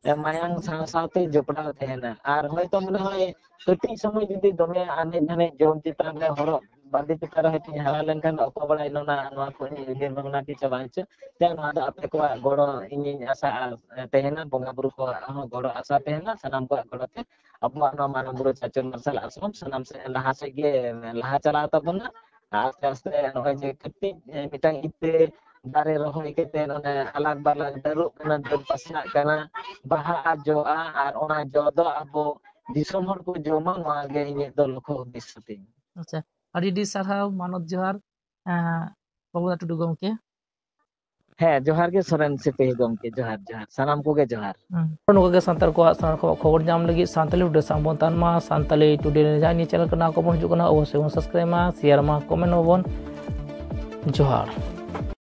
ᱮ, ᱢᱟᱭᱟᱝ ᱥᱟᱶ ᱥᱟᱶᱛᱮ ᱡᱚᱯᱲᱟᱣ ᱛᱟᱦᱮᱱᱟ᱾ ᱟᱨ ᱦᱚᱭᱛᱚ ᱢᱚᱱᱮ ᱦᱚᱭ ᱠᱟᱹᱴᱤᱡ ᱥᱚᱢᱚᱭ ᱡᱩᱫᱤ ᱫᱚᱢᱮ ᱟᱱᱮᱡ ᱫᱷᱟᱱᱮᱡ ᱡᱚᱢ ᱪᱮᱛᱟᱱ ᱨᱮ ᱦᱚᱨᱚᱜ ᱵᱟᱸᱫᱮ ᱪᱮᱛᱟᱱ ᱨᱮ ᱦᱚᱭᱛᱚᱧ ᱦᱟᱨᱟ ᱞᱮᱱᱠᱷᱟᱱ ᱫᱚ ᱚᱠᱚᱭ ᱵᱟᱲᱟᱭ ᱱᱚᱣᱟ, ᱱᱚᱣᱟ ᱠᱚ ᱤᱧ ᱩᱭᱦᱟᱹᱨ ᱵᱷᱟᱵᱽᱱᱟ ᱠᱤ ᱪᱚ ᱵᱟᱝ ᱪᱚ᱾ ᱡᱟᱠ, ᱱᱚᱣᱟ ᱫᱚ ᱟᱯᱮ ᱠᱚᱣᱟᱜ ᱜᱚᱲᱚ ᱤᱧᱤᱧ ᱟᱥᱟᱜᱼᱟ, ᱮ, ᱛᱟᱦᱮᱱᱟ, ᱵᱚᱸᱜᱟ ᱵᱩᱨᱩ ᱠᱚᱣᱟᱜ ᱦᱚᱸ ᱜᱚᱲᱚ ᱟᱥᱟ ᱛᱟᱦᱮᱱᱟ, ᱥᱟᱱᱟᱢ ᱠᱚᱣᱟᱜ ᱜᱚᱲᱚ ᱛᱮ ᱟᱵᱚᱣᱟᱜ ᱱᱚᱣᱟ ᱢᱟᱨᱟᱝ ᱵᱩᱨᱩ ᱪᱟᱪᱳ ᱢᱟᱨᱥᱟᱞ ᱟᱥᱨᱚᱢ ᱥᱟᱱᱟᱢ ᱥᱮᱫ ᱞᱟᱦᱟ ᱥᱮᱫ ᱜᱮ ᱞᱟᱦᱟ ᱪᱟᱞᱟᱣ ᱛᱟᱵᱚᱱᱟ᱾ ᱟᱨ ᱟᱥᱛᱮ ᱟᱥᱛᱮ ᱱᱚᱜᱼᱚᱭ ᱡᱮ ᱠᱟᱹᱴᱤᱡ, ᱮ, ᱢᱤᱫᱴᱟᱝ ᱤᱛᱟᱹ ᱫᱟᱨᱮ ᱨᱚᱦᱚᱭ ᱠᱟᱛᱮ ᱚᱱᱮ ᱟᱞᱟᱜᱽ ᱵᱟᱞᱟᱜᱽ ᱰᱟᱹᱨᱩᱜ ᱠᱟᱱᱟ, ᱰᱟᱹᱨ ᱯᱟᱥᱱᱟᱜ ᱠᱟᱱᱟ, ᱵᱟᱦᱟᱜᱼᱟ, ᱡᱚᱜᱼᱟ, ᱟᱨ ᱚᱱᱟ ᱡᱚ ᱫᱚ ᱟᱵᱚ ᱫᱤᱥᱚᱢ ᱦᱚᱲ ᱠᱚ ᱡᱚᱢᱟ, ᱱᱚᱣᱟ ᱜᱮ ᱤᱧᱟᱹᱜ ᱫᱚ ᱞᱚᱠᱠᱷᱚ ᱩᱫᱽᱫᱮᱥᱥᱚ ᱛᱤᱧ᱾ ᱟᱪᱪᱷᱟ, ᱟᱹᱰᱤ ᱟᱹᱰᱤ ᱥᱟᱨᱦᱟᱣ, ᱢᱟᱱᱚᱛ ᱡᱚᱦᱟᱨ᱾ ᱮᱸ, ᱯᱨᱚᱵᱚᱫᱷᱟ ᱴᱩᱰᱩ ᱜᱚᱢᱠᱮ᱾ ᱦᱮᱸ, ᱡᱚᱦᱟᱨ ᱜᱮ ᱥᱚᱨᱮᱱ ᱥᱤᱯᱟᱹᱦᱤ ᱜᱚᱢᱠᱮ, ᱡᱚᱦᱟᱨ ᱡᱚᱦᱟᱨ, ᱥᱟᱱᱟᱢ ᱠᱚᱜᱮ ᱡᱚᱦᱟᱨ᱾ ᱱᱚᱝᱠᱟ ᱜᱮ ᱥᱟᱱᱛᱟᱲ ᱠᱚᱣᱟᱜ ᱥᱟᱱᱟᱢ ᱠᱚᱣᱟᱜ ᱠᱷᱚᱵᱚᱨ ᱧᱟᱢ ᱞᱟᱹᱜᱤᱫ ᱥᱟᱱᱛᱟᱞᱤ ᱴᱩᱰᱮ ᱥᱟᱶ ᱵᱚᱱ ᱛᱟᱦᱮᱱ ᱢᱟ᱾ ᱥᱟᱱᱛᱟᱞᱤ ᱴᱩᱰᱮ ᱨᱮ ᱡᱟᱦᱟᱸᱭ ᱱᱤᱭᱟᱹ ᱪᱮᱱᱮᱞ ᱠᱟᱱᱟ ᱠᱚᱵᱚᱱ ᱦᱤᱡᱩᱜ ᱠᱟᱱᱟ, ᱚᱵᱚᱥᱥᱳᱭ ᱵᱚᱱ ᱥᱟᱵᱥᱠᱨᱟᱭᱤᱵ ᱢᱟ, ᱥᱮᱭᱟᱨ ᱢᱟ, ᱠᱚᱢᱮᱱᱴ ᱢᱟᱵᱚᱱ᱾ ᱡᱚᱦᱟᱨ᱾